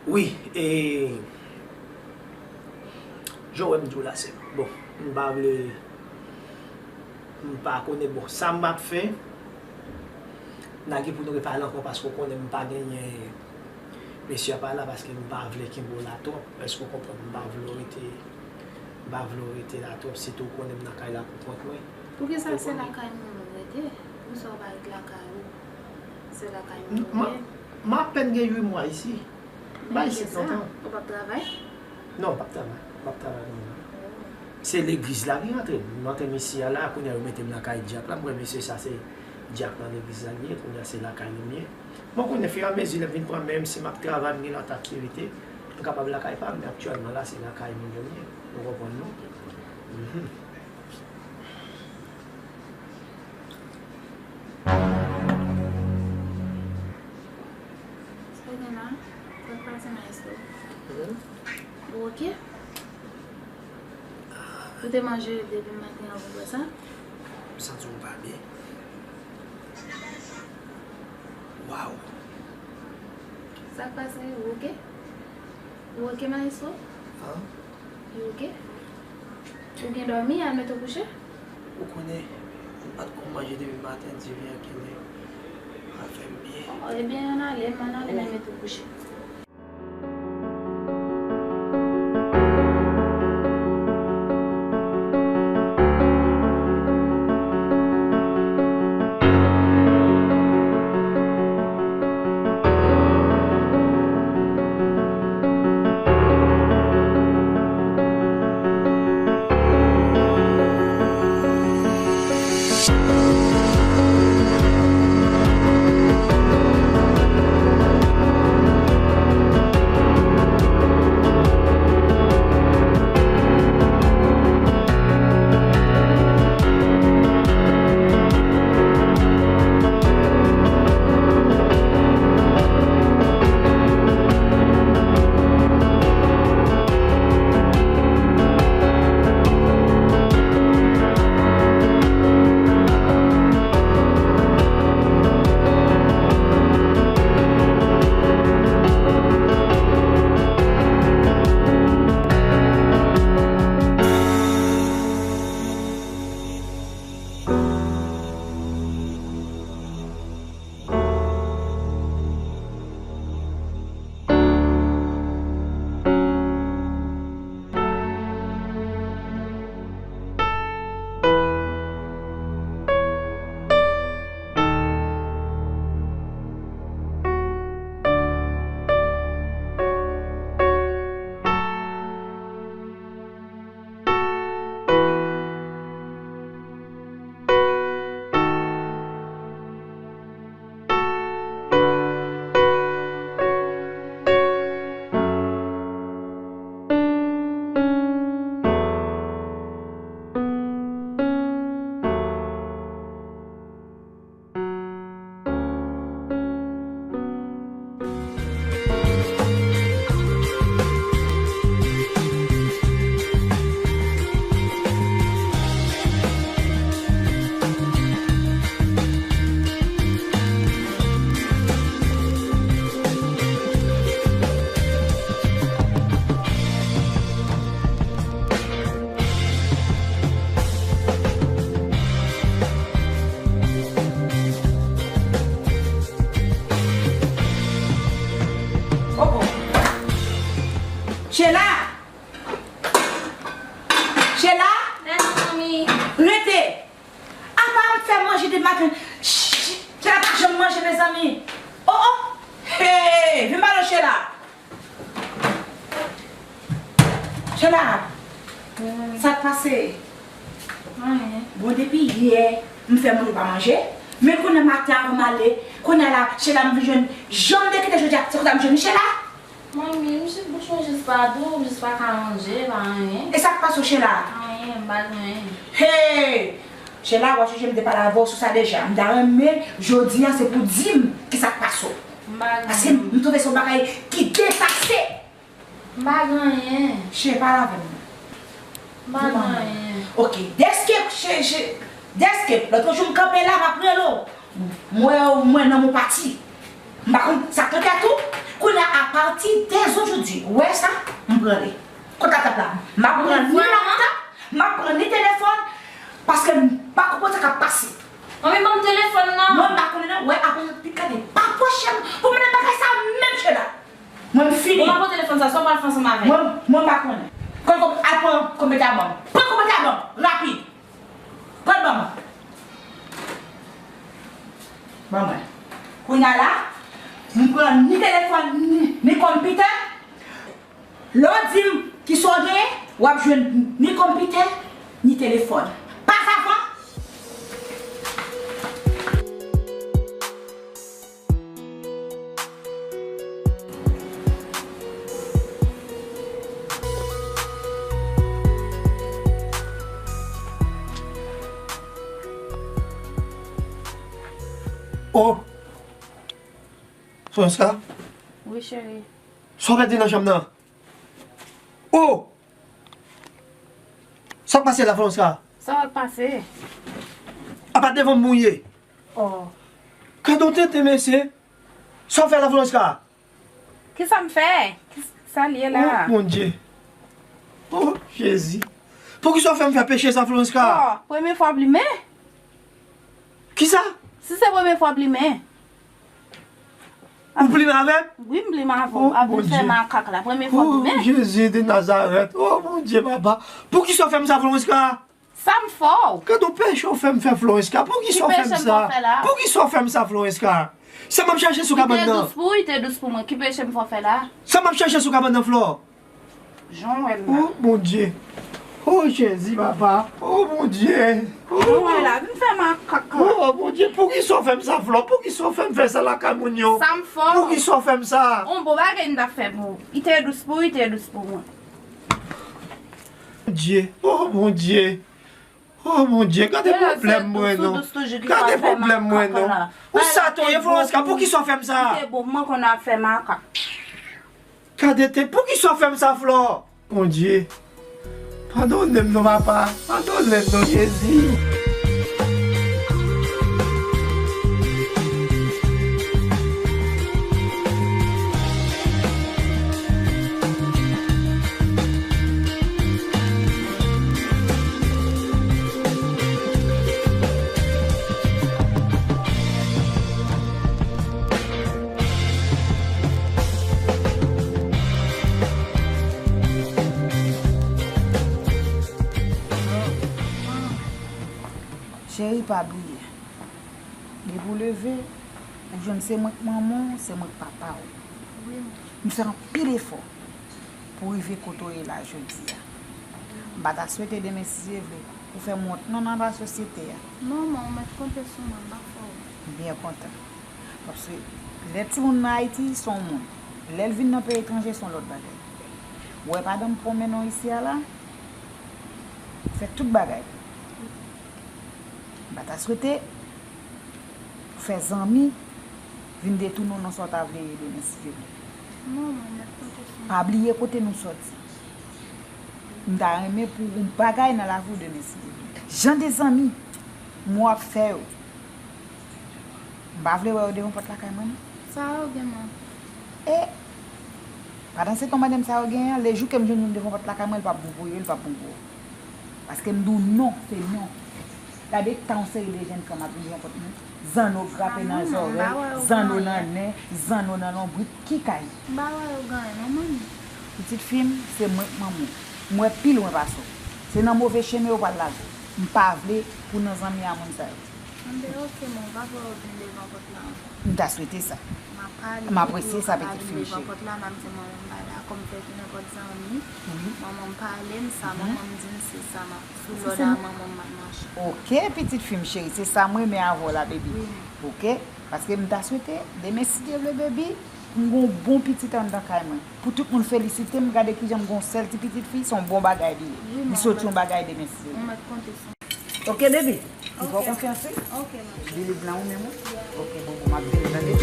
Wi, e, jan w wè m di w la, sè m. Bon, m pa vle, m pa konnen, bon, sa m ap fè, n a gen pou nou repale ankò, paske w konnen m pa genyen, mesye a pa la, paske m pa vle kenbe w la twòp, èske w konprann? M pa vle w rete, m pa vle w rete la twòp, sitou w konnen m nan kay la pou kont mwen. Poukisa se lakay moun ou rete? Poukisa w pa ret lakay ou? Se lakay moun ou ye? M apèn gen uit mwa isi. M pa isit lontan. Ou p ap travay? Non, m p ap travay. M p ap travay kounye a. Se legliz la ki rantre m. M rantre m isi a la, kounye a yo mete m nan kay dyak la. M wè mesye sa se dyak nan legliz la li ye, kounye a se lakay li m ye. Bon, kounye a, firamezi lè m vin pran men m, si m ap travay, m gen lòt aktivite, m kapab lakay pa m, men aktyèlman la, se lakay moun yo m ye. Ou konprann non? Mhm. Ou gen la? Sa k pase, maestro? Mhm. Ou oke? Ou te manje depi maten an, ou wè sa? M santi m pa byen. Waw! Sa k pase? Ou oke? Ou oke, maestro? An? Ou oke? Ou gen dòmi, al mete w kouche? Ou konnen, m pa t ko manje depi maten, diven an kenbe. Pral fè m byen. Oh, ebyen, ann ale, ann ale, men mete w kouche. Oh, oh. Sheila! Sheila! Yes, mommy. Rete! Apa m fè manje de maten? Ch-, Sheila pa janm manje, mezanmi. Oh, oh! Hey! Vin ba non, Sheila! Sheila, sa k pase? Anyen. Bon, depi yè, m fè moun yo pa manje. Men kounye a maten avan m ale, kounye a la, Sheila, m vin jwenn, jan m te kite jodi a, se konsa m jwenn Sheila. Manmi, m jis, bouch mwen jis pa dou, m jis pa ka manje, pa anyen. E sa k pase w, Sheila? Anyen, m pa gen anyen. Hey! Sheila, w ap sonje m te pale avè w sou sa deja. M ta renmen, jodi a, se pou w di m kisa k pase w. M pa gen anyen. Paske m twouve se yon bagay ki depase. M pa gen anyen. Che, pale avè m. M pa gen anyen. Ok, dèske, che, che, dèske, lòt jou m kanpe la, m ap rele w. M wè w, m wè nanm ou pati. M pa konn sa k nan tèt ou. Kounye a, apati de zojodi, ou wè sa, m pran li. Kot laptop la? M ap pran ni laptop, m ap pran ni telefòn, paske m pa konprann sa k ap pase. Manmi, ban m telefòn nan. Mwen, m pa konnen non. Wè, apre, pi gade, pa pwoche m pou m nan bagay sa menm, Sheila. Mwen, m fini. Bon, m ap pran telefòn sa, sa w pral fè ansanm avè l? Mwen, mwen, m pa konnen. Pran, al pran konpetè a ban m. Pran konpetè a ban m, rapid. Pran l ban mwen. Ban mwen. Kounye a la, m pran ni telefòn, ni, ni konpitè. Lè w di m kisa w genyen, w ap jwenn ni konpitè, ni telefòn. Pas avan. Oh! Franswa? Wi, cheri. Sa w pèdi nan chanm nan? Oh! Sa k pase la, Florenska? Sa w pase? Apa devan m ou ye? Oh. Gade yon tenten, mesye. Sa w fè la, Florenska? Kisa m fè? Kisa l ye la? Oh, Bondye. Oh, Jezi. Poukisa w fè m fè peche sa, Florenska? Oh, premye fwa w plimen? Kisa? Si se premye fwa w plimen. Ou plimen avè m? Wi, m plimen avè w. Oh, apre m fè makak la. Premye fwa w plimen. Oh, Jezi de Nazarèt. Oh, Bondye, papa. Poukisa w fè m sa, Florenska? Sa m fè w? Gade yon peche w fè m fè, Florenska. Poukisa w fè m sa? Poukisa w fè m sa, Florenska? Sa m ap chache sou kabann nan? Li te dous pou ou, li te dous pou mwen. Ki peche m fè w fè la? Sa m ap chache sou kabann nan, Flò? Jan w wè m la. Oh, Bondye. Oh, Jezi, papa. Oh, Bondye. Oh. Jan w wè la, vin fè makak la. Oh, Bondye, poukisa w fè m sa, Flò? Poukisa w fè m fè sa lakay moun yo? Sa m fè w? Poukisa w fè m sa? On bon bagay m t ap fè pou ou. Li te dous pou ou, li te dous pou mwen. Bondye, oh Bondye, oh Bondye, gade pwoblèm mwen non. Gade pwoblèm mwen non. Ou sa tou ye, Florenska, poukisa w fè m sa? Gade te, poukisa w fè m sa, Flò? Bondye, padone m non, papa, padone m non, Jezi. Cheri, pa bliye. Depi w leve, ou jwenn se mwen k manman w, se mwen k papa w. Wi, m fè anpil efò pou w rive kote w ye la jodi a. M pa ta swete demen, si Dye vle, pou w fè m wont non nan lasosyete a. Non, manman, ou mèt konte sou mwen, m ap fè w. M byen kontan. Paske lè timoun nan Ayiti, se yon moun. Lè l vin nan peyi etranje, se yon lòt bagay. Ou wè madanm pran men non isi a la, fè tout bagay. M pa ta swete fè zanmi vin detounen w nan sa w ta vle ye demen, si Dye vle. Non, manman, m mèt konte sou mwen. Pa bliye kote nou sòti. M ta renmen pou w yon bagay nan lavi w demen, si Dye vle. Jan de zanmi mwen w ap fè yo, m pa vle wè yo devan pòt lakay mwen, non. Sa yo gen, manman? E pandan se tan, madanm sa yo genyen an, le jou ke m jwenn youn devan pòt lakay mwen, li p ap bon pou yo, li p ap bon pou yo. Paske m di w non, se non. Gade tan yon seri de jèn fanm ap vin devan pòt mwen. Zanno grape nan zòrèy, zanno nan nen, zanno nan lonbrit, ki kay? M pa wè yo gen anyen non, manmi. Pitit fi m, se mwen k manman w. M wè pi lwen pase w. Se nan move chemen yo pral lage w. M pa vle pou w nan zanmi a moun sa yo. Anben, oke, manman, m p ap wè yo vin devan pòt la ankò. M ta swete sa. M ap pale, m apresye sa, pitit fi m cheri. Devan pòt la, m ap di manman m pa dakò m fè nenpòt zanmi. Wi. Manman m pale m sa, manman m di m se sa, m ap sou lòd a manman m m ap mache. Oke, pitit fi m cheri, se sa m renmen avè w la, baby. Wi. Oke? Paske m ta swete, demen, si Dye vle, baby, pou m gen yon bon pitit anndan kay mwen. Pou tout moun felisite m, gade kijan m gen yon sèl ti pitit fi, se yon bon bagay li ye. Wi, manman. Li soti yon bagay demen, si Dye vle. Ou mèt konte sou mwen. Oke, baby. M fè w konfyans, wi. Oke, manman. Vini blan ou menm, wi. Oke, bon, bon, m ap vini, tande.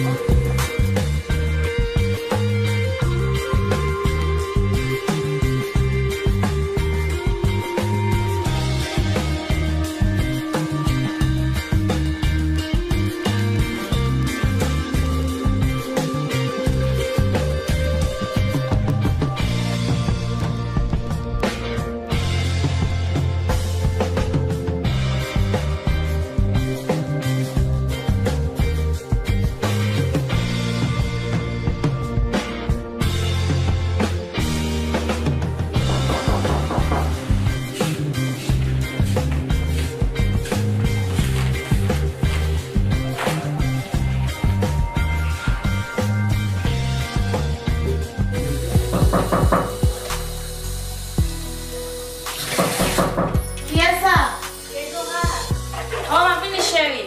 Kiyès sa? Oh, m ap vini, cheri.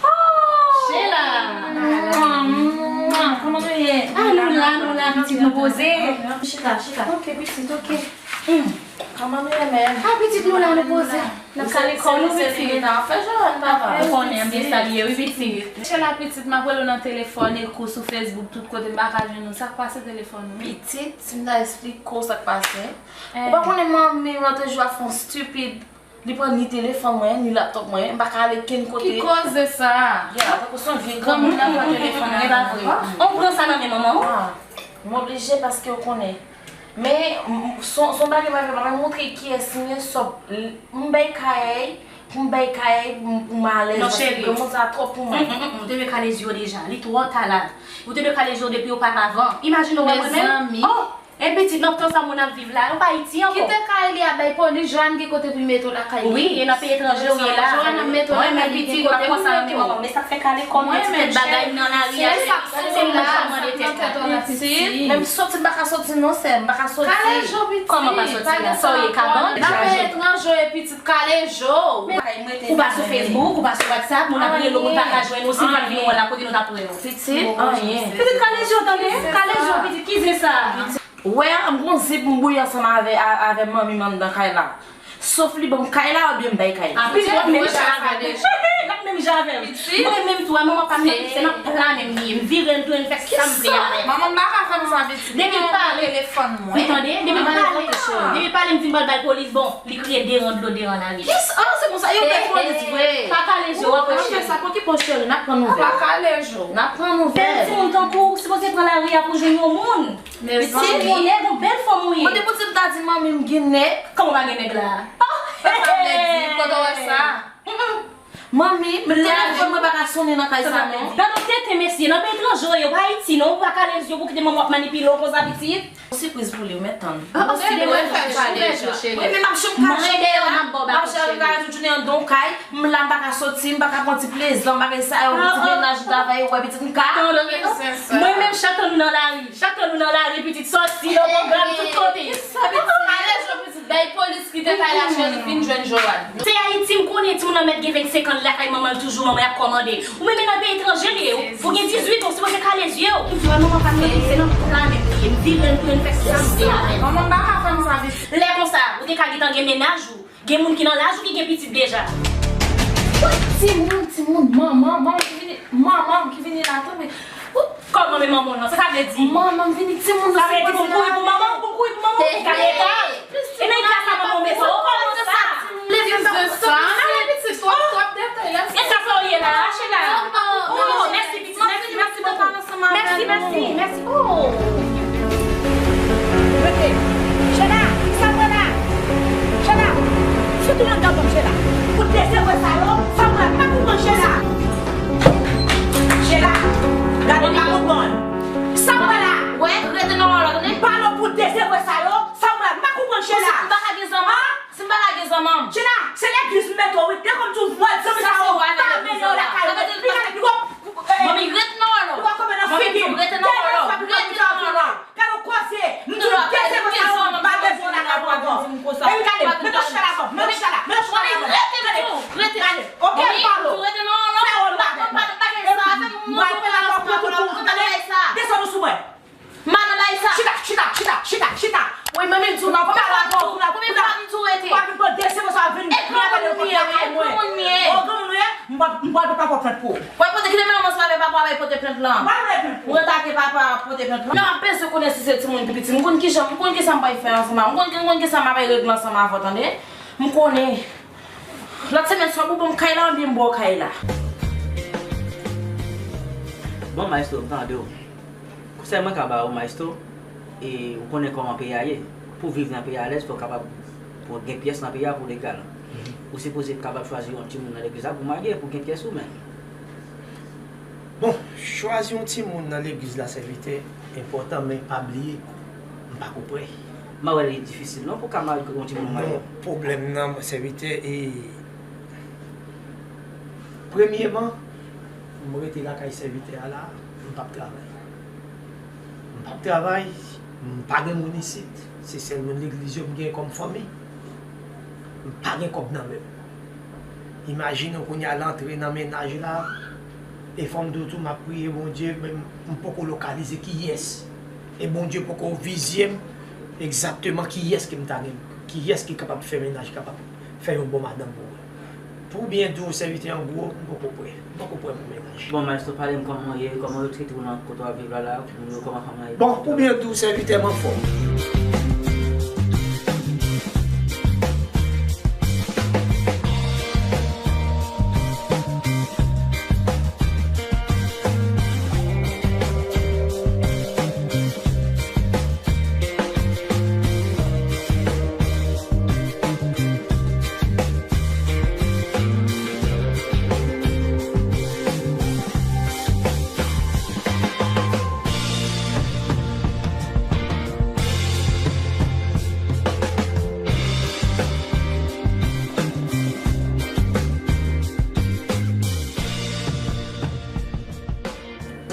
Oh! Sheila! Kòman nou ye? Ah, nou la, nou la, pitit, nou poze. Chita, chita. Ok, pitit, ok. Hmm. Kòman nou ye, mè? Ah, pitit, nou la, nou poze. N ap ka lekòl nou pitit. Ou konnen byen sa l ye wi pitit. Chèla pitit, m ap rele w nan telefòn, ekou sou Facebook, tout kote m pa ka jwenn ou. Sa k pase telefòn ou? Pitit, si m ta esplike w sa k pase. Ou pa konnen manmi m nan te jwe a fè yon stupid. Li pran ni telefòn mwen, ni laptop mwen, m pa ka ale kenn kote. Ki koze sa? Ya, tankou se yon vye granmoun ap pran telefòn nan men mwen. Ou pran sa nan men manman w? M oblije paske ou konnen. Men, m, m, son, son bagay m ap fè, m ap montre kiyès m ye, sòp, m bay kay, pou m bay kay, m, pou m alèz, paske granmoun sa twòp pou mwen. Ou te dwe kale zye w deja, li twò ta la. Ou te dwe kale zye w depi oparavan. Imajine w wè mwen menm. Oh! E pitit, nan tan sa moun ap viv la, yo pa Ayiti ankò. Kite kay li a bay polis, Joanne gen kote pou l mete w lakay li. Wi, e nan peyi etranje ou ye la. Joanne ap mete w lakay li, gen kote pou l mete w. Men sa k fè kale kòm pitit bagay nan lari a, se moun k ap mande tèt la. Menm soti m pa ka soti non sè m, m pa ka soti. Kale je w pitit. Kòman pa soti la? Sa w ye kabann? Nan peyi etranje w ye pitit, kale je w. Ou pa sou Facebook, ou pa sou WhatsApp, moun ap rele w, moun pa ka jwenn ou, si m pa t vin wè w la, kote nou t ap wè w? Pitit, anyen. Pitit, kale je w tande, kale je w pitit, ki zen sa? Ou wè, m gon zip m bouyi ansanm avè, a- avè manmi m anndan kay la. Sof li ban m kay la oubyen m bay kay la. Pitit, l ap menm jan avè m. L ap menm jan avè m. Mwen menm tou, a manman pa m nan, se nan pla menm li ye. M vire, m tounen, m fè sa m vle avè l. Manman m pa ka fè m sa pitit. Depi l pale, telefòn mwen. Ou tande? Depi l pale, depi l pale, m di m pral bay polis, bon, li kriye deran dlo, deran lari. Kisa? Ah, se konsa, yo bay polis vre. Pa kale je w, anpeche. N ap fè sa, pran ki pòz cheri, n ap pran nouvèl. Pa kale je w. N ap pran nouvèl. Bèl timoun tankou w, ou sipoze pran lari a pou jwenn yon moun. Mezanmi. Pitit, ou nèg, yon bèl fanm ou ye. Kote pou ti m ta di manmi m gen nèg? Kòman w pa gen nèg la? Sa sa vle di? Kote w wè sa? Manmi, telefòn mwen pa ka sonnen nan kay sa non. Gad yon tenten mesye, nan peyi etranje w ye, w pa Ayiti non, ou pa kale je w pou kite manman w ap manipile w konsa pitit. Yon sipriz pou li, ou mèt tann. Wi, men m ap jwenn kay. M ap jwenn kay, m ap jwenn kay tout jounen anndan yon kay. M la, m pa ka soti, m pa ka pran ti plezi, bagay sa yo, ti mennaj, travay, ou wè pitit m ka. Mwen menm, chak tan nou nan lari, chak tan nou nan lari, pitit sòti, nan pwogram, tout kote. Kale je w pitit, bay polis kite kay la, cheri, vin jwenn Joanne. Se Ayiti, m konnen timoun nan mèt gen vennsenk an, li lakay manman l toujou, manman l ap kòmande. Ou menm nan peyi etranje li ye, ou gen dizuit an, ou sipoze kale je w. M di w manman pa m nan, se nan pla menm li ye, m vire, m tounen, m fè sa m vle avè l. Manman m pa ka fè m sa pitit. Lè konsa, ou te ka gentan gen mennaj ou. Gen moun ki nan laj ou ki gen pitit deja. Timoun, timoun, manman, manman ki vini, manman ki vini la tou, men, kòman men manman w lan? Sa sa vle di? Manman m vini, timoun nan. Sa vle di pou m kouri pou manman w, pou m kouri pou manman w? Gade eta l. E nan eta sa manman w mete w? Kòman sa? Plis de sa. Ala pitit, twòp, twòp detay la. E sa sa w ye la? Chela. Oh, mèsi pitit, mèsi, mèsi bokou. Mèsi, mèsi, mèsi. Oh. Rete. Chela, sa w wè la? Chela, fout ou anndan banm Chela. Pou dezevre sa yo, sa w wè pa pou bann Chela. Chela, gade pa pou bann. Sa w wè la? Wè, rete nan wòl ou, tande? Pale pou dezevre sa yo, sa w wè pa pou bann Chela. Ou pa ka gen zanmi? Si m pa lage zanmanm. Chela, se legliz m mete w wi. Depi m di w vwal zanmi sa yo pa mennen w lakay ou. Li gade, li gade, li gade. Manmi, ret nan wòl ou. Li va kòmè nan figi m. Dènye fwa pou m ap di w vwal. Gade w koze. M di w dezevre sa yo, m pa bezwen w lakay mwen ankò. Epi gade, mete w chita la, mete w chita la, mete w chita la. Manmi, rete tou, rete. Gade, oke, m pale w. Fè wòl ou pa fè m. M pral fè lakòp mwen pou ou, tande? Desann ou sou mwen. Madan Laïsa! Chita, chita, chita, chita, chita! Wi, manmi, m di w, m ap pale avè w, pou la, pou la. Konbyen fwa m di w rete? Ou pa vin pran de sèman sa vin. E granmoun m ye, wi, granmoun m ye. O, granmoun ou ye? M pral, m pral pote papa w plent pou ou. W ap pote, kite menm ansanm avè papa w, al pote plent lan. M pral pote plent pou ou. Ou atake papa w, pote plent lan. Men m ap bezwen konnen si se timoun ki piti. M konn kijan, m konn kisa m pral fè ansanm avè w. M konn, m konn kisa m ap regle ansanm avè w, tande? M konnen. Lòt semèn, swa pou ban m kay la, oubyen m ba w kay la. Bon, Maestro, m tande w. Konsèy mwen ka ba ou, Maestro, e ou konnen kòman peyi a ye. Pou viv nan peyi a alèz, fò w kapab pou gen pyès nan peyi a pou legal. Ou sipoze kapab chwazi yon timoun nan legliz la pou marye, pou gen pyès ou menm. Bon, chwazi yon timoun nan legliz la, sèvitè, enpòtan, men pa bliye, m pa ko prè. M pa wè li difisil non pou ka marye, yon timoun marye. Non, pwoblèm nan, sèvitè, e Premyeman, m rete lakay sèvitè a la, m p ap travay. M p ap travay, m pa gen moun isit, se sèl moun legliz yo m gen kòm fanmi. M pa gen kòb nan men m. Imajine w kounye a l antre nan mennaj la, e fò m di w tou, m ap priye Bondye, men m poko lokalize kiyès. E Bondye poko vizye m egzakteman kiyès ke m ta gen, kiyès ki kapab fè mennaj kapab Fè yon bon madanm pou mwen. Pou byen di w, sèvitè, an gwo, m poko prè. M poko prè pou mennaj. Bon, maestro, pale m kòman w ye, kòman yo trete w nan kote w ap viv la la, moun yo, kòman fanmi an ye? Bon, pou byen di w, sèvitè, m anfòm.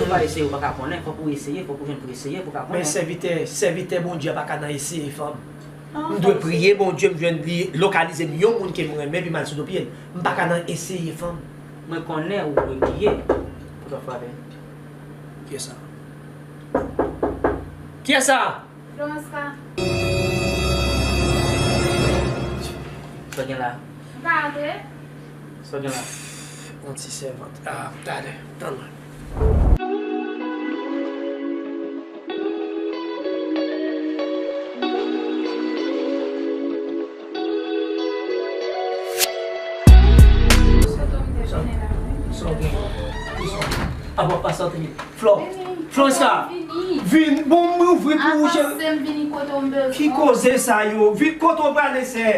Si w pa eseye, ou pa ka konnen. Fòk ou eseye, fòk ou jwenn pou eseye, pou w ka konnen. Men sèvitè, sèvitè Bondye a pa ka nan eseye fanm. M dwe priye Bondye, m jwenn li, lokalize m yon moun ke m renmen, epi m al sou do pye l. M pa ka nan eseye fanm. Mwen konnen ou dwe priye pou w frape. Kiyès sa? Kiyès sa? Florence ka. Sa gen la? M pa antre. Sa gen la? Yon ti sèvant. Ah, talè. Tann mwen. Sa w gen? Ki sa w gen? Ap w ap pase antre. Flò. Vini. Floreska. Vini. Vin. Bon, m ouvri pou ou, cheri. Avanse, m vini kote w m bezwen. Ki koze sa yo? Vin kote w prale, sè?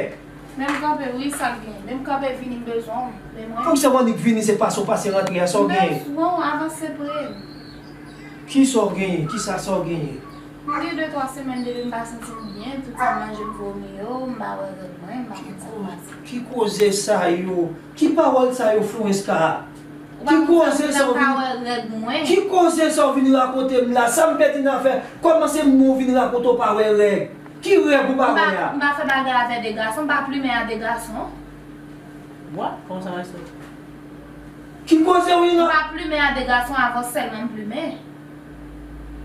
Men m kanpe, wi, sa k gen? Men m kanpe, vini, m bezwen w. Men mwen. Poukisa w annik vini, se pase w pase rantre a, sa w gen? M bezwen w, avanse pre m. Ki sa w genyen? Ki sa, sa w genyen? M gen de twa semèn depi m pa santi m byen, tout sa m manje m vomi yo, m pa wè règ mwen, m pa konn sa k pase. Ki koze sa yo? Ki pawòl sa yo, Floreska? Ki koze sa w vin, ki koze sa w vin rakonte m la? Sa m pèdi nan afè? Kòman se mwen w vin rakonte w pa wè règ? Ki règ ou pa wè a? M pa fè bagay avè de gason, m pa plimen a de gason. What? Kòman sa, maestro? Ki koze w vin la? M pa plimen a de gason, avè w sèlman m plimen.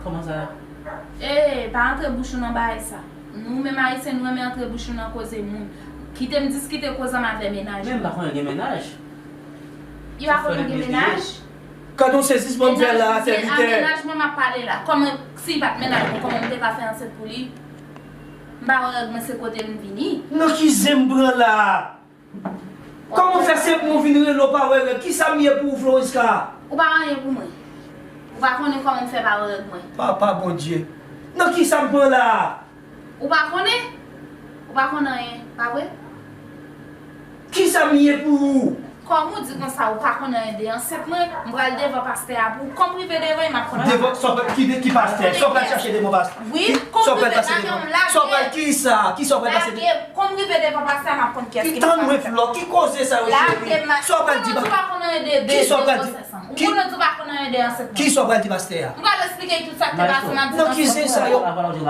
Kòman sa? Ee, pa antre bouch ou nan bagay sa. Nou menm Ayisyen, nou renmen antre bouch nou nan koze moun. Kite m diskite koze m avè mennaj ou. Men m pa konnen gen mennaj. Li pa konnen gen mennaj? Gad yon sezisman m fè la, sèvitè. A mennaj mwen m ap pale la. Kòman, si li pa t mennaj mwen, kòman m te ka fè ansent pou li? M pa wè règ mwen, se kote m vini. Nan ki zen m pran la? Kòman w fè se pou w vin rele w pa wè règ? Kisa m ye pou ou, Floreska? Ou pa anyen pou mwen. Ou pa konnen kòman m fè pa wè règ mwen. Papa Bondye. Nan kisa m pran la? Ou pa konnen? Ou pa konn anyen, pa vre? Kisa m ye pou ou? Kòm ou di konsa, ou pa konn anyen de ansent mwen, m pral devan pastè a pou ou. Kòm rive devan, m ap konn. Devan, sa w pral, ki, ki pastè? Sa w pral chache devan pastè? Wi, kòm rive devan, lage m, lage m. Sa w pral, kisa? Kisa w pral pase? Lage m, kòm rive devan pastè a, m ap konn kiyès ki pastè. Tann mwen, Flò, ki koze sa yo, cheri? Lage m, sa w pral di? Ou konnen ou di pa konn anyen de, de, de gwosès an. Ou konnen ou di pa konn anyen de ansent mwen. Kisa w pral di pastè a? M pral eksplike tout sa k te pase nan di. Nan ki zen sa yo?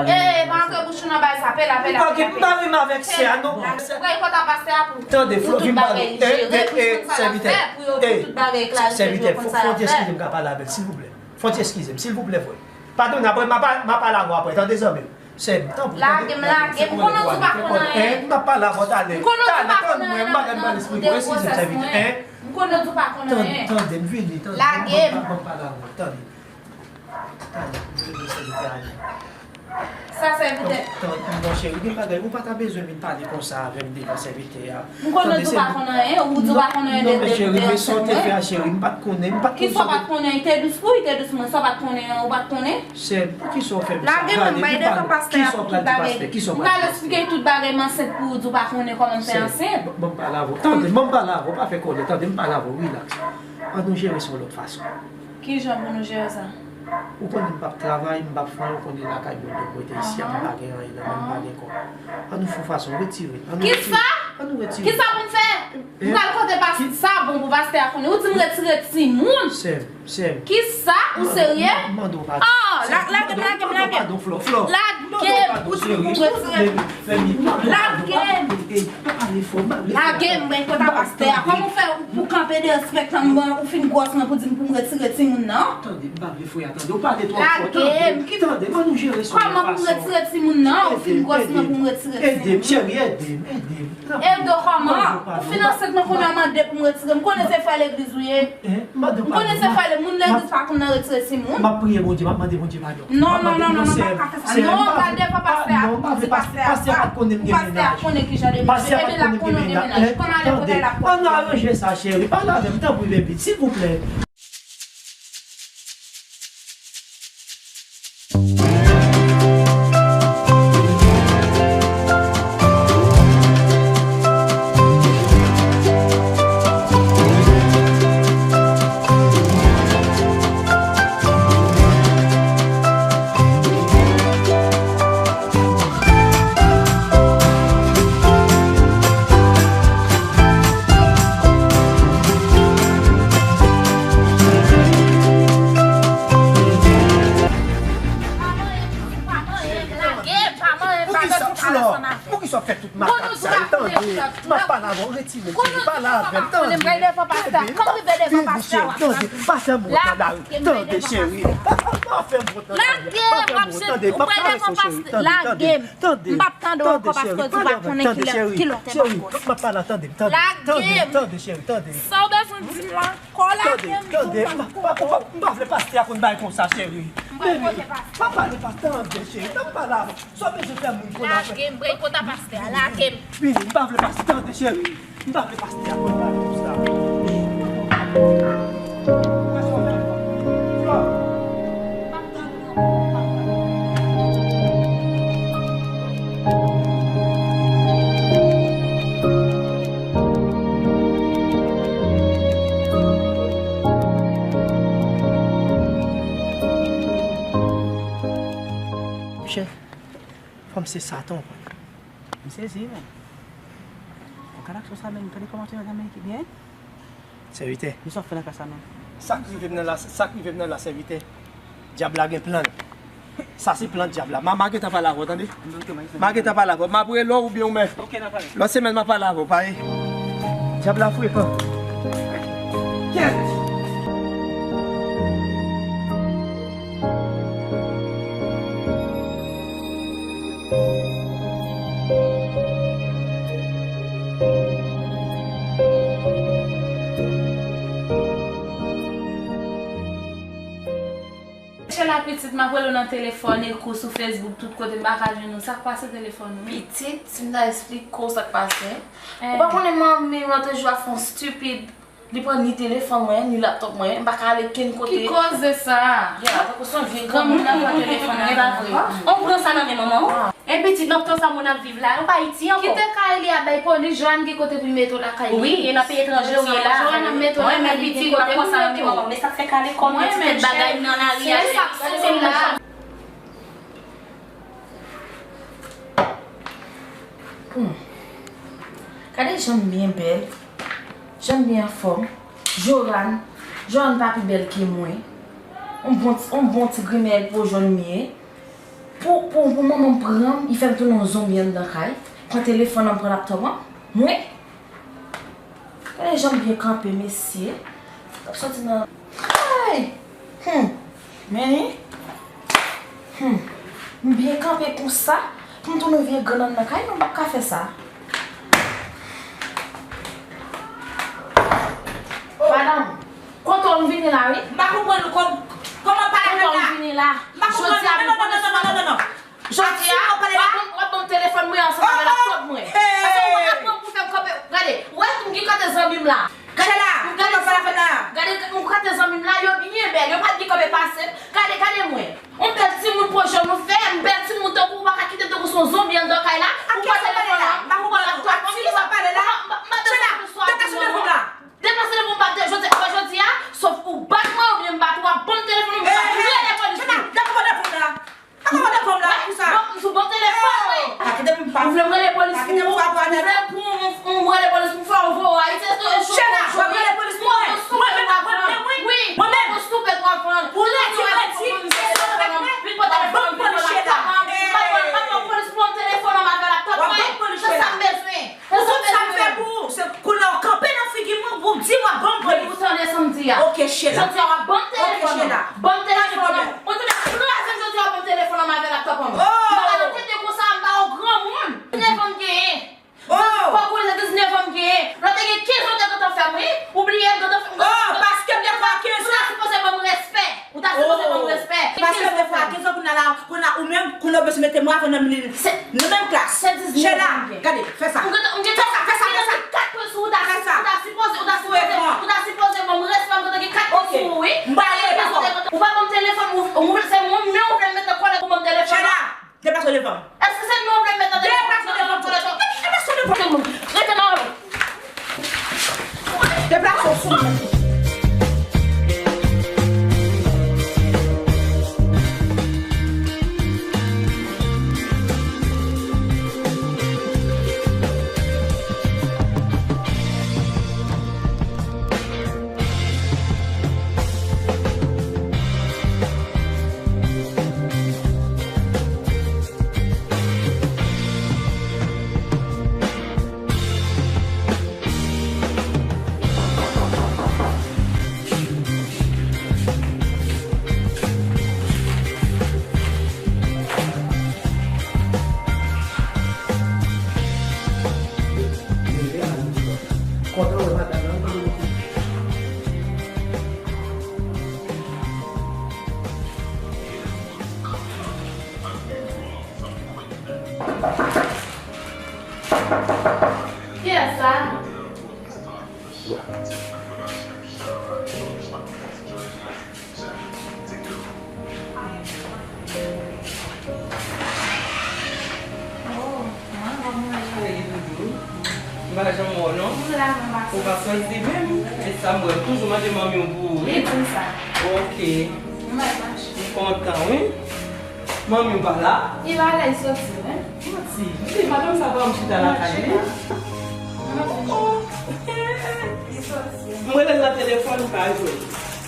Ee, pa antre bouch ou nan bagay sa, pela, pela, pela, pela. M pa renmen avèk sè a, non. Ou pral kòta pastè a pou, tande, pou Flo, tout vin bagay jere, pou l konn sa l ap fè, pou yo, pou tout bagay klarifiye, pou yo konn sa l ap fè. Sèvitè, fò, fò w ti eskize m, m ka pale avè l, silvouplè. Fò w ti eskize m, silvouplè, frè. Padone, apre, m a pa, m a pale avè w apre, tande, zanmi m. Sè m, tanpri, tande, tande, se pou mwen, m ap pale avè w talè. Talè, tann mwen, m bagay m pral eksplike w, eskize m, sèvitè, en. M konnen w di w pa konn anyen. Tande, tande, m vini, tande. Lage m. Ban m pale avè w, tande. Tande, m vini, sèvitè a. Sa sèvitè. Tande, tande, mon cheri, gen bagay, ou pa ta bezwen vin pale konsa avè m devan sèvitè a. M konnen w di w pa konn anyen, ou di w pa konn anyen de, de, de ansent mwen. Non, men cheri, men sa w te fè a, cheri, m pa t konnen, m pa t konn sa. Kisa w pa t konnen? Li te dous pou ou, li te dous pou mwen, sa w pa t konnen an, ou pa t konnen? Sè m, poukisa w fè m sa? Lage m, bay devan pastè a pou tout bagay. Kisa w pral di pastè? Kisa w pral di pastè? M pral eksplike tout bagay, m ansent pou ou, di w pa konnen kòman m fè ansent. Sè m, ban m pale avè w. Tande, ban m pale avè w, pa fè kòlè, tande, m pale avè w, rilaks. Ann nou jere sa yon lòt fason. Kijan pou nou jere sa? Ou konnen m p ap travay, m p ap fè anyen, ou konnen lakay mwen, donk mwen te isi a, m pa gen anyen nan men m, m pa gen kòb. Ann nou fè yon fason, retire. Ann nou retire. Kisa? Ann nou retire. Kisa pou m fè? M pral kote pastè, sa bon pou pastè a konnen. Ou di m retire timoun. Sè m, sè m. Kisa? Ou serye? M mande w padon. Oh, lage m, lage m, lage m. M mande w padon, Flò, Flò. Lage m. Ou di m pou m retire. Lage m. Lage m, mwen kòta pastè a. Kòman w fè pou Kanpe derespektan m, ou fin gwòs mwen pou di m pou m retire timoun nan. Tande, m pa vle frè a tande. Ou pale twò fò. Tande, tande, ban nou jere sa yon fason. Kòman pou m retire timoun nan? Ou fin gwòs mwen pou m retire timoun. Ede m, cheri, ede m, ede m. Ede w kòman? Ou fin ansent mwen kounye a mande pou m retire. M konnen se frè legliz ou ye. M konnen se frè legliz, moun legliz pa konn nan retire timoun. M ap priye Bondye, m ap mande Bondye padon. Non, non, non, non, non, pa ka fè sa. Non, pa devan pastè a, di pastè a. Pastè a pa t konnen m gen mennaj. Pastè a konnen ki jan de moun. Pastè a pa t konnen m gen mennaj. Kòman ale kote l ap pran. Ann aranje sa, cheri. Pale avè m, tanpri, baby, silvouplè. Poukisa, Flò, poukisa w fè tout makak sa yo? Tande, m ap pale avè w, retire l, cheri, pale avè m, tande. Baby, m ap vini, cheri, tande, pase m wont nan lari, tande, cheri. Pa fè m wont nan lari, pa fè m wont, tande, m ap karese w, cheri, tande, tande, tande, tande, cheri, tande, cheri, m ap pale, tande, tande, tande, tande, cheri, tande. Sa w bezwen di m la? Tande, tande, m pa, m pa, m pa vle pastè a konn bagay konsa, cheri. Baby, pa pale pastè, tande, cheri, m ap pale avè w. Sa w bezwen fè moun konn afè? Lage m, bray kota pastè a, lage m. Vini, m pa vle pastè, tande, cheri. M pa vle pastè a konn bagay konsa. Monchè, fanm se Satan, w konn. M sezi, men. Ou ka lakso sa, men, tande kòman te yon zanmi ki byen. Sèvitè. Men sa w fè nan ka sa menm? Sa k rive m nan la, sa k rive m nan la, sèvitè. Dyab la gen plan. Sa se plan dyab la. Ma, ma gentan pale avè w, tande. Ma gentan pale avè w. M ap rele w oubyen ou menm. Lòt semèn, m ap pale avè w, pare. Dyab la frekan. Kèt! Chela pitit, m ap rele w nan telefòn, ekou sou Facebook, tout kote m pa ka jwenn ou. Sa k pase telefòn ou? Pitit, si m ta esplike w sa k pase. Ou pa konnen manmi m nan toujou ap fè yon stupid. Li pran ni telefòn mwen, ni laptòp mwen, m pa ka ale kenn kote. Ki koze sa? Ya, tankou se yon vye granmoun nan pran telefòn nan, e pa vre. Ou pran sa nan men manman w? E pitit, nan tan sa moun ap viv la, nou pa Ayiti ankò. Kite kay li a bay polis, Joanne gen kote pou l mete w lakay li. Wi, e nan peyi etranje ou ye la. Joanne ap mete w lakay li, gen kote pou l mete w. Men sa k fè kale kòm yon ti tèt bagay nan lari a. Se sa k pase la. Hmm. Gade jan m byen bèl, jan m byen anfòm. Joanne, Joanne pa pi bèl ke mwen. On bon, on bon ti grimèl po jòn m ye. Pou, pou, pou manman m pran m, li fè m tounen yon zonbi anndan kay. Pran telefòn an, pran laptòp an. Mwen, gade jan m byen kanpe, mesye. L ap soti nan, ay! Hmm. Men li. Hmm. M byen kanpe konsa. Pou m tounen vye grann nan kay, non, m p ap ka fè sa. Madanm, kote w m vini la, wi. M pa konprann ou, kòm, kòman pale avè m la? Kote w m vini la? M pa konprann. Jodi a, non, non, non, non, non, non, non. Jodi a, w ap ban m, w ap ban m telefòn mwen ansanm avè laptòp mwen. Paske w ap pran pou fè m kanpe. Gade, ou wè m ki kote zanmi m la. Gade, gade, gade, m kote zanmi m la, yo byen bèl, yo pa t gen kanpe pase. Gade, gade mwen. On bèl timoun po jòn ou fè, on bèl timoun tankou ou pa ka kite m tankou se yon zonbi anndan kay la. Ou pran telefòn la, ou pran laptòp mwen, ki sa w pale la? Chela, deplase telefòn la. Deplase telefòn m pa te, jodi, jodi a, sòf ou bat mwen oubyen m bat ou, w ap ban m telefòn ou, m ap rele polis pou ou. Chela, deplase telefòn la. Pa ka mande fanm la pou sa. Bon, m sou bon telefòn, wi. Pa kite m pa. Ou vle m rele polis pou ou? Jodi a w ap ban m telefòn nan. Ban m telefòn nan. Ou te kraze m jodi a w ap ban m telefòn nan m avè laptòp an. M pa ka nan tete konsa, m pa yon granmoun. Nèf an m genyen. Fòk ou wè se diznèf an m genyen. Lè w te gen kenz an, w te gentan fè m, wi. Ou bliye m gentan fè m. Paske m te fè kenz an. Ou ta sipoze ban m respè. Ou ta sipoze ban m respè. Paske m te fè kenz an, kounye a la, kounye a ou menm, kounye a ou bezwen mete mwen avè nan menm klas. Chela, gade, fè sa. Fè sa, fè sa, fè sa. Kat pwen sou ou ta, ou ta sipoze, ou ta sipoze, ou ta sipoze ban m respè, m gentan gen kat pwen sou ou, wi. M pa rele pa fò. Ou pa ban m telefòn, ou, ou, se mwen menm ou vle met nan kòlèt pou ban m telefòn. Chela, deplase w devan m. Èske se mwen ou vle met nan telefòn? Deplase w devan m. Deplase w devan m. Rete nan rèl ou. Deplase w sou mwen. Kiyès sa? Oh, mwen, kòman w ye? Mwen pa janm wè w non. Ou pa soti menm. E sa m wè, toujou mande manmi w pou ou, wi. Li di m sa. Ok. M kontan, wi. Manmi w pa la? Li pa la, li soti, wi. Manti. Li di madanm sa pa janm chita lakay li. Li soti. M rele l nan telefòn, li pa jwenn.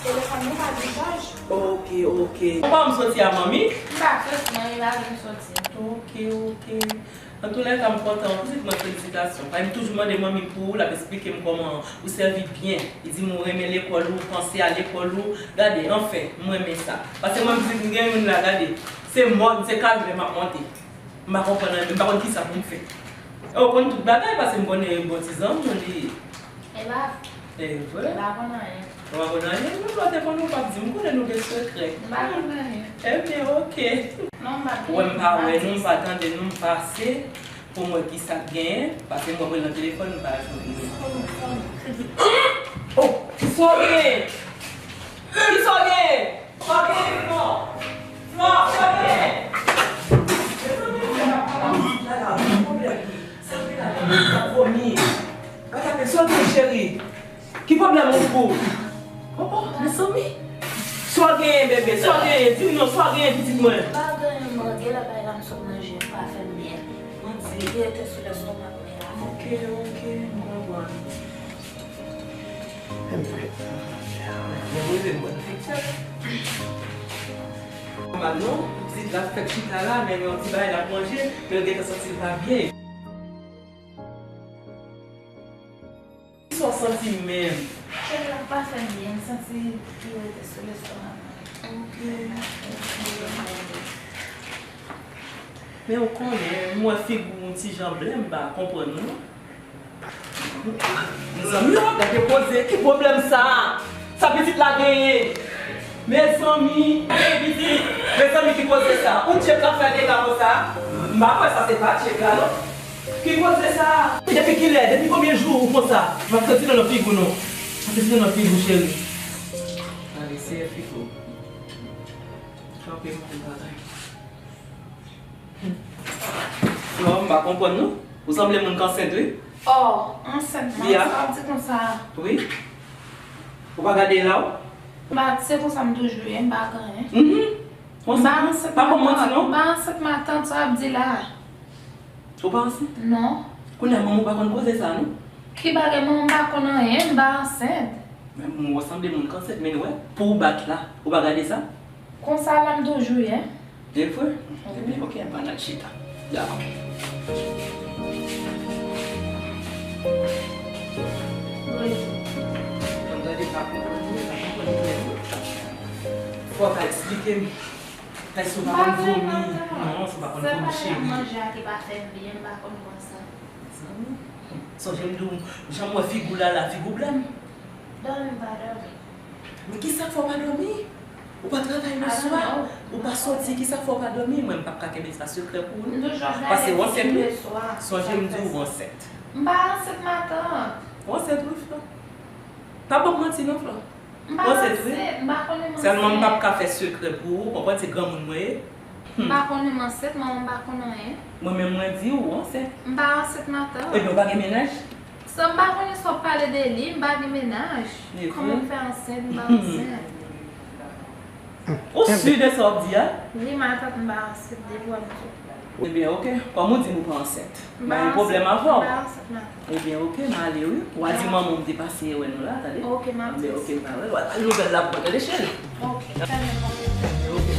Telefòn nan pa gen chaj. Ok, ok. Ou pa janm soti a manmi? M pa soti, non, li pa janm soti. Ok, ok. Antoulèka, m kontan, pitit mwen, felisitasyon. Paske m toujou mande manmi pou ou, l ap esplike m kòman ou sèvi byen. Li di m ou renmen lekòl ou, ou panse a lekòl ou. Gade, anfen, m renmen sa. Paske mwen, pitit m gen youn la, gade. Se mòn, se kalvè m ap monte. M pa konprann anyen, m pa konn kisa pou m fè. E ou konn tout bagay, paske m konnen bon ti zanmi w li ye. E pa vre. E vre? M pa konn anyen. Ou pa konn anyen? Menm lè w te konn ou p ap di m, m konnen nou gen sekrè. M pa konn anyen. Ebyen, ok. Non, m pa konn anyen. Ou wè m pa wè nou, m pa tande nou, m pase pou m wè kisa k genyen, paske m wè mwen nan telefòn, m pa jwenn nou. Oh, kisa w genyen? Kisa w genyen? Flò, Flò, Flò, Flò, Flò, Flò. Vomi. Gade sa w gen, cheri. Ki pwoblèm ou pou? Oh, oh, mezanmi. Sa w genyen, bebe? Sa w genyen? Di m non, sa w genyen, pitit mwen? Pa gen anyen, mwen, gen lè bagay la m sot manje, pa fè m byen. Mwen di, li rete sou lèstomak mwen la. Ok, ok, m konprann. Mwen rive mwen fèk fèt. Nòmal non, pitit la fèk chita la, men yon ti bagay l ap manje, men l gentan santi l pa byen. Kisa w santi menm? Kè l ap pa fè m byen, m santi li rete sou lèstomak mwen. Ok. Men ou konnen, m wè figi w yon ti jan blè, m pa konprann ou non. Mezanmi, oh, gade koze, ki pwoblèm sa? Sa pitit la genyen? Mezanmi, hey, pitit, mezanmi, ki koze sa? Ou tchèk la fè dega konsa? M pa kwè sa se pa tchèk la, non. Ki koze sa? Depi kilè? Depi konbyen jou ou konsa? M ap santi nan figi w, non. M ap santi nan figi w, cheri. Ale, Seyè, figi w. Kanpe, m ap bagay. Flò, m pa konprann non. Ou sanble moun k ansent, wi. Oh, ansent, man, sa w ap di konsa? Wi. Ou pa gade la, w? M pa, se konsa m toujou ye, m pa gen anyen. Mhm. M pa ansent, pa bon manti non. M pa ansent, matant, sa w ap di la? Ou pa ansent? Non. Kounye a, manman w pa konn koze sa non. Ki bagay, manman m pa konn anyen, m pa ansent. Men w sanble moun k ansent, men w wè, pou w bat la, ou pa gade sa? Konsa la m toujou ye. E vre? Ebyen, ok, ann al chita. Dakò. Wi. Ann gade Pa konprann, pa konprann klè. Fò w ta eksplike m. Èske w pa konn vomi? Non, èske w pa konn vomi, cheri? Manje a ki pa fè m byen, m pa konn konsa. Mezanmi, sonje m di w, jan m wè figi w la, la figi w blann. Dòmi m pa dòmi. Men kisa k fè w pa dòmi? Ou pa travay le swa? Ou pa soti, kisa k fè w pa dòmi? Mwen, m p ap ka kenbe sa sekrè pou ou, non. Paske w ansent, wi. Sonje m di w ou ansent. M pa ansent, matant. Ou ansent, wi, Flò. Pa ban m manti, non, Flò. M pa ansent, wi. Sèlman m p ap ka fè sekrè pou ou, konprann, se granmoun mwen ye. M pa konnen m ansent, manman m pa konn anyen. Mwen menm mwen di w ou ansent. M pa ansent, matant. Ebyen, ou pa gen mennaj? Sa m pa konnen sa w ap pale de li, m pa gen mennaj. Kòman m fè ansent, m pa ansent. Ou si de sa w ap di a? Wi, matant, m pa ansent, depi w ap di. Ebyen, oke. Kòm ou di m ou pa ansent, m pa gen pwoblèm avè w. M pa ansent, matant. Ebyen, oke, m ale wi. W a di manman w m te pase wè nou la, tande? Oke, m ap di. Ebyen, oke, m pa wè. W a di nouvèl la pou mwen, tande, cheri? Oke, fèmen konprann. Ebyen, oke.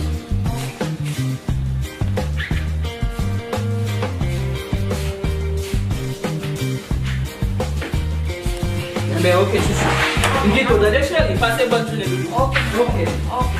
Ebyen, oke, chouchou. M kite w, tande, cheri? Pase bòn jounen, doudou. Oke. Oke. Oke.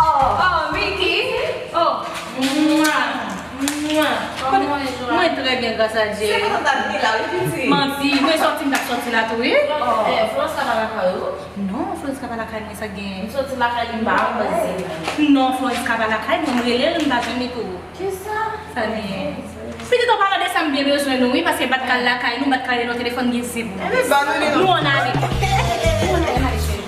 Oh, oh, Mickey. Oh, mwa, mwa. Kòman w ye, Joanne? Mwen trè byen, gras a Dye. Se kontan w ap vini la, wi, pitit. Manti, mwen sòti, m t ap sòti la tou, wi. Oh. Eh, Florence ka pa lakay ou? Non, Florence ka pa lakay mwen, sa k genyen? M sòti lakay li, m pa wè l. Non, Florence ka pa lakay mwen, m rele l, m pa jwenn li tou. Kisa? Sa gen? Pitit, an palan de sa, m byen bezwen nou, wi, paske m pa t ka al lakay nou, m pa t ka rele nan telefòn, gen zen pou nou. Ebyen, ban nou li non. Nou ann ale. Nou ann ale, n ale, cheri.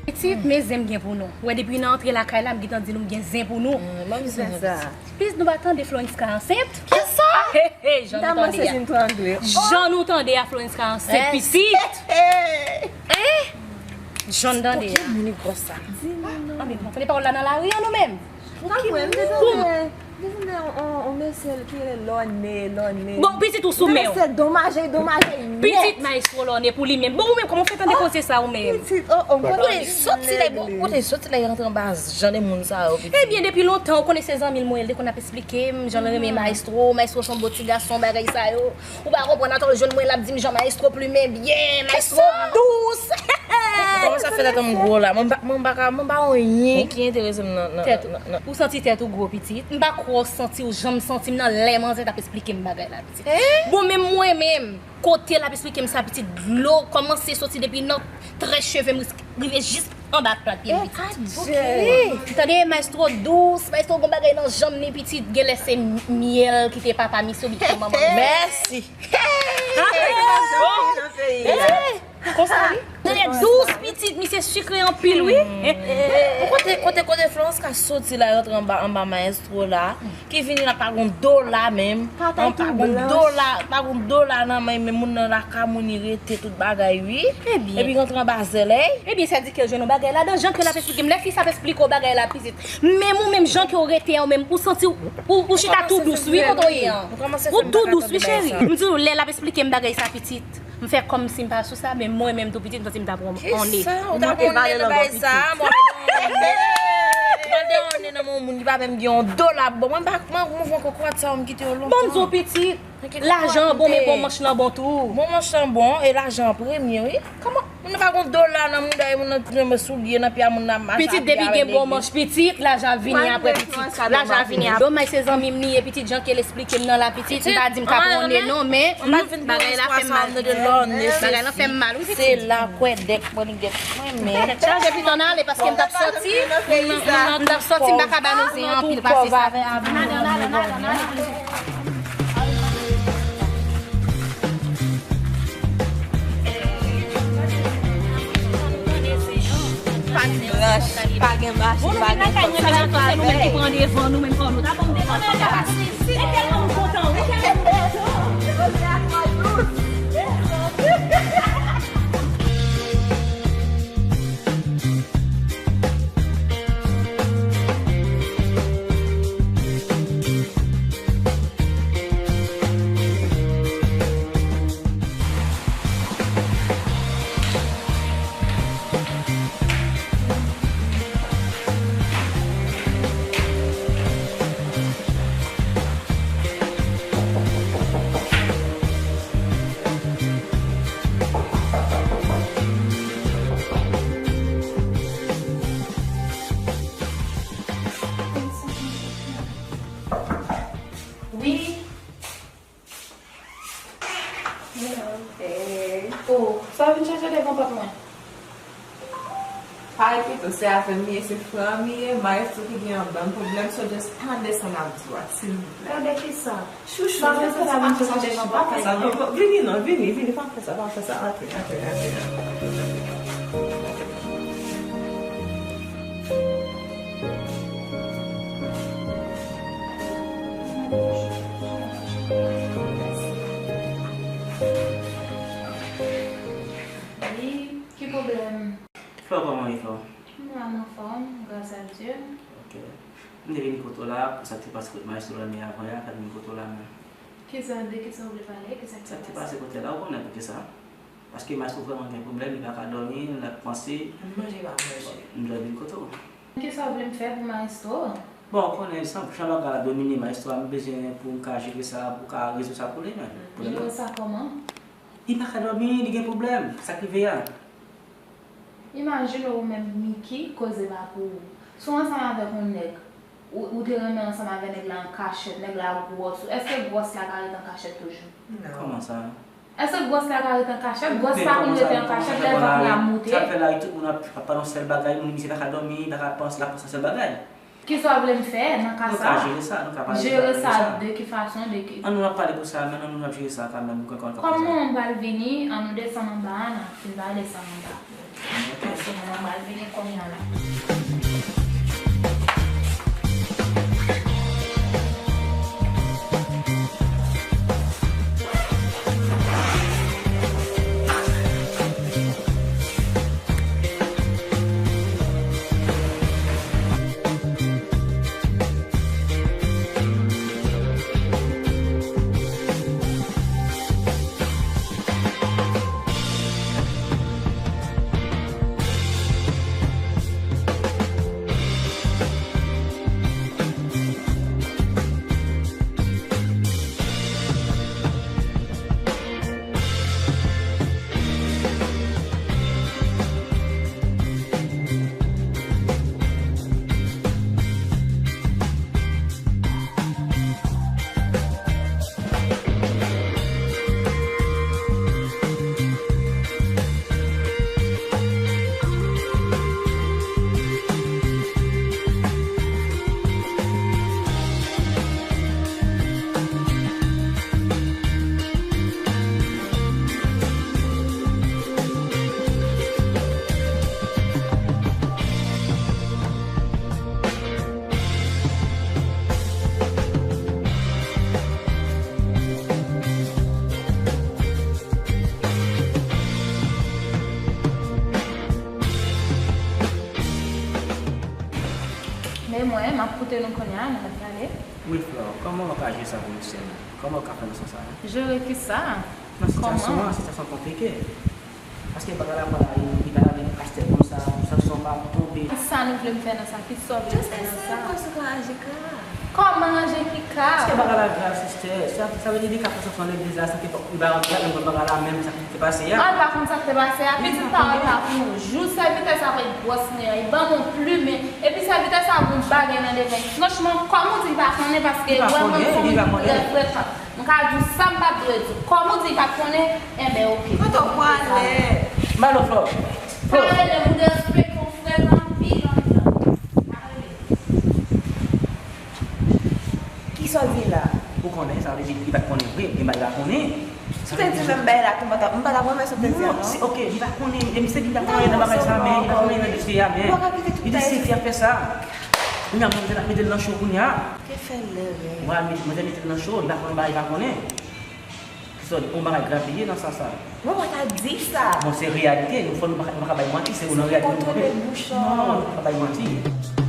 Pitit, men zen m gen pou nou. Wè, depi nou antre lakay la, m gentan di nou m gen zen pou nou. Pitit, nou pa tande Florence ka ansent? Kisa? He, he, jan nou tande a. Jan nou tande a, Florence ka ansent, pitit. Hein? Jan n tande a. Pou ki moun li pran sa? Di nou non. Anben, nou tande pawòl la nan lari an nou menm. Pou ki moun? Desann on, on, on mesye ki rele Lòne, Lòne. Bon, pitit ou sou men w. Mesye donmaje, donmaje nèt. Pitit maestro Lòne pou li menm. Bon, ou menm, kòman w fè tande koze sa ou menm? Pitit, oh, oh, kote l soti la, bon, kote l soti la, l rantre anba jan de moun sa yo, pitit. Ebyen, depi lontan, ou konnen se zanmi l mwen ye, l te konn ap eksplike m, jan l renmen maestro, maestro se yon bon ti gason, bagay sa yo. Ou pa konprann, atò l jwenn mwen, l ap di m jan maestro plimen byen, maestro dous. Kòman sa fè tèt m gwo la? Mwen pa, mwen pa ka, mwen pa anyen ki enterese m nan, nan, nan, nan. Ou santi tèt ou gwo, pitit? M pa kwè w santi w janm santi m nan lè manzè t ap eksplike m bagay la, pitit. Bon, men mwen menm, kote l ap eksplike m sa, pitit, dlo kòmanse soti depi nan trè cheve m rive jis anba plat pye m, pitit. Tande, maestro dous, maestro gon bagay nan janm li, pitit, genlè se myèl ki te papa misye oubyen ki te manman misye. Mèsi. Konsa wi. Misye dous, pitit, misye sikre anpil wi. Kote, kote, kote Florence ka soti la, rantre anba, anba maestro la, ki vini la pa gon dola menm. Pa gon dola, pa gon dola nan men, men moun nan lakay moun li rete tout bagay wi. Epi rantre anba zèl, ey. Ebyen, sa di ke jwenn yon bagay ladan, jan ke l ap eksplike m. Lè fi sa ap eksplike w bagay la, pitit. Menm ou menm, jan ke w rete a, ou menm, ou santi w, ou, ou chita tou dous wi, kote w ye an. Ou tou dous wi, cheri. M di w, lè l ap eksplike m bagay sa, pitit, m fè kòmsi m pa sou sa, men mwen menm tou, pitit, m santi m ta pran on ne. Kisa? Ou ta pran on ne nan bagay sa? Mande yon nen nan men yon moun ki pa menm gen yon dola pou ban mwen. M pa, mwen, mwen fè kokorat sa, m kite yo lontan. Ban m di w pitit, lajan an bon, men bon manch lan bon tou. Bon manch lan bon, e lajan an premye, wi. Kòman? Moun nan pa gon dola nan mouda, e moun nan tounen men soulye nan pye a, moun nan mache. Pitit, depi gen bon manch, pitit, lajan ap vini apre, pitit. Lajan ap vini apre. Domaj se zanmi m li ye, pitit, jan ke l esplike m nan la, pitit, m pa di m ka pran nen non, men bagay la fè m mal. Bagay la fè m mal, wi, pitit. Se la kwè dèk mwen li dèk mwen, men. Tèt chaje, pitit, ann ale, paske m t ap soti, m t ap soti, m pa ka ba nou zen anpil pase sa. Pa gen blanch, pa gen machin, pa gen kòb, sa se pa vre. Wi. Oh, sa w vin chache devan pòt mwen? Pale pito, se avè m li ye, se frè m li ye, maestro ki gen yon bann pwoblèm, so just tande sa m ap di w a, silvouplè. Tande kisa? Chouchou, pa fè sa, pa fè sa, pa fè sa, pa fè sa, non, non, vini non, vini, vini, pa fè sa, pa fè sa, antre, antre, antre, antre. Wi, ki pwoblèm? Frè, kòman w ye, frè? M la, m anfòm, gras a Dye. Ok. M te vin kote w la, pou sa k te pase kot maestro lane avan yè a, m vin kote w la menm. Kisa, de kisa w vle pale? Kisa k te pase? Sa k te pase kote la, ou konnen poukisa. Paske maestro vrèman gen pwoblèm, li pa ka dòmi, l ap panse. M manje, pa manje. M dwe vin kote w. Kisa w vle m fè pou maestro? Bon, ou konnen, jan bagay la domine maestro a, m bezwen pou m ka jere sa, pou w ka rezoud sa pou li menm. Jere sa kòman? Li pa ka dòmi, li gen pwoblèm. Sa k rive a? Imajine w, ou menm Mickey, koze pa pou ou. Si w ansanm avèk yon nèg, ou, ou te renmen ansanm avèk nèg la an kachèt, nèg la gwòs ou, èske gwòs la ka ret an kachèt toujou? Non. Kòman sa? Èske gwòs la ka ret an kachèt? Gwòs pa konn rete an kachèt, lè vant li ap moute. Sa fè la, tout moun ap, ap pale yon sèl bagay, moun misye pa ka dòmi, pa ka panse, l ap panse yon sèl bagay. Kisa w vle m fè nan ka sa? Nou ka jere sa, nou ka pale de sa. Jere sa de ki fason, de ki... An nou ap pale pou sa, men an nou ap jere sa kanmenm, pou kòman nou ka fè sa. Kòm manman m pral vini, an nou desann anba a, n ap fin pale sa anba. Ok. Paske manman m pral vini kounye a la. Men mwen, m ap koute nou kounye a, nou mèt prale. Wi, Flore, kòman w ka jere sa pou misye menm? Kòman w ka fè nan sans sa a? Jere kisa? Nan sitiyasyon an, sitiyasyon konplike. Paske bagay la pa la, li pa la vin achte konsa, pou sanksyon pa tonbe. Sa nou vle m fè nan sa? Ki sa w vle m fè nan sa? Kòman w ka aji ka? Kòman anje ki ka? Se bagay la grav, sistè. Sa, sa vle di li ka fè sòti nan legliz la san ke li pa rantre ak menm bagay la menm sa ki te pase a. An pa konn sa k te pase a. Pitit pawòl la pou nou. Jou sèvitè sa voye gwòs nen an, li ban m yon plimen. Epi sèvitè sa voye yon bagay nan devan. Franchman, kòm ou di li pa konnen paske Li pa wè mwen konnen, se li pa yon moun ki konnen. trè frekan. M ka di w sa m pa t dwe di w. Kòm ou di li pa t konnen, enben oke. Kote w prale? Malo flò. Sa rele m derespekte yon frè anpil anpil anpil. Sa rele. Kisa w di la? Ou konnen, sa vle di li pa t konnen vre, gen bagay li pa konnen. Si w te di menm bagay la tou, m pa t ap m pa t ap renmen sa w te di a Non, non. Se ok, li pa konnen, menm se li pa konnen nan bagay sa, men li pa konnen nan dosye a, men. Ou pa ka kite tout Li deside fè sa. Kounye a, mwen mete l nan cho kounye a. Te fè lè rè. Mwen mete l nan cho, li pa konnen bagay, li pa konnen. Kisa w di, yon bagay grav li ye nan sa sa. Mwen pa ta di sa. Bon, se reyalite, nou fò nou pa nou pa ka bay manti, se ou nan reyalite nou Kontwole konnen. bouch ou. Non, nou pa ka bay manti.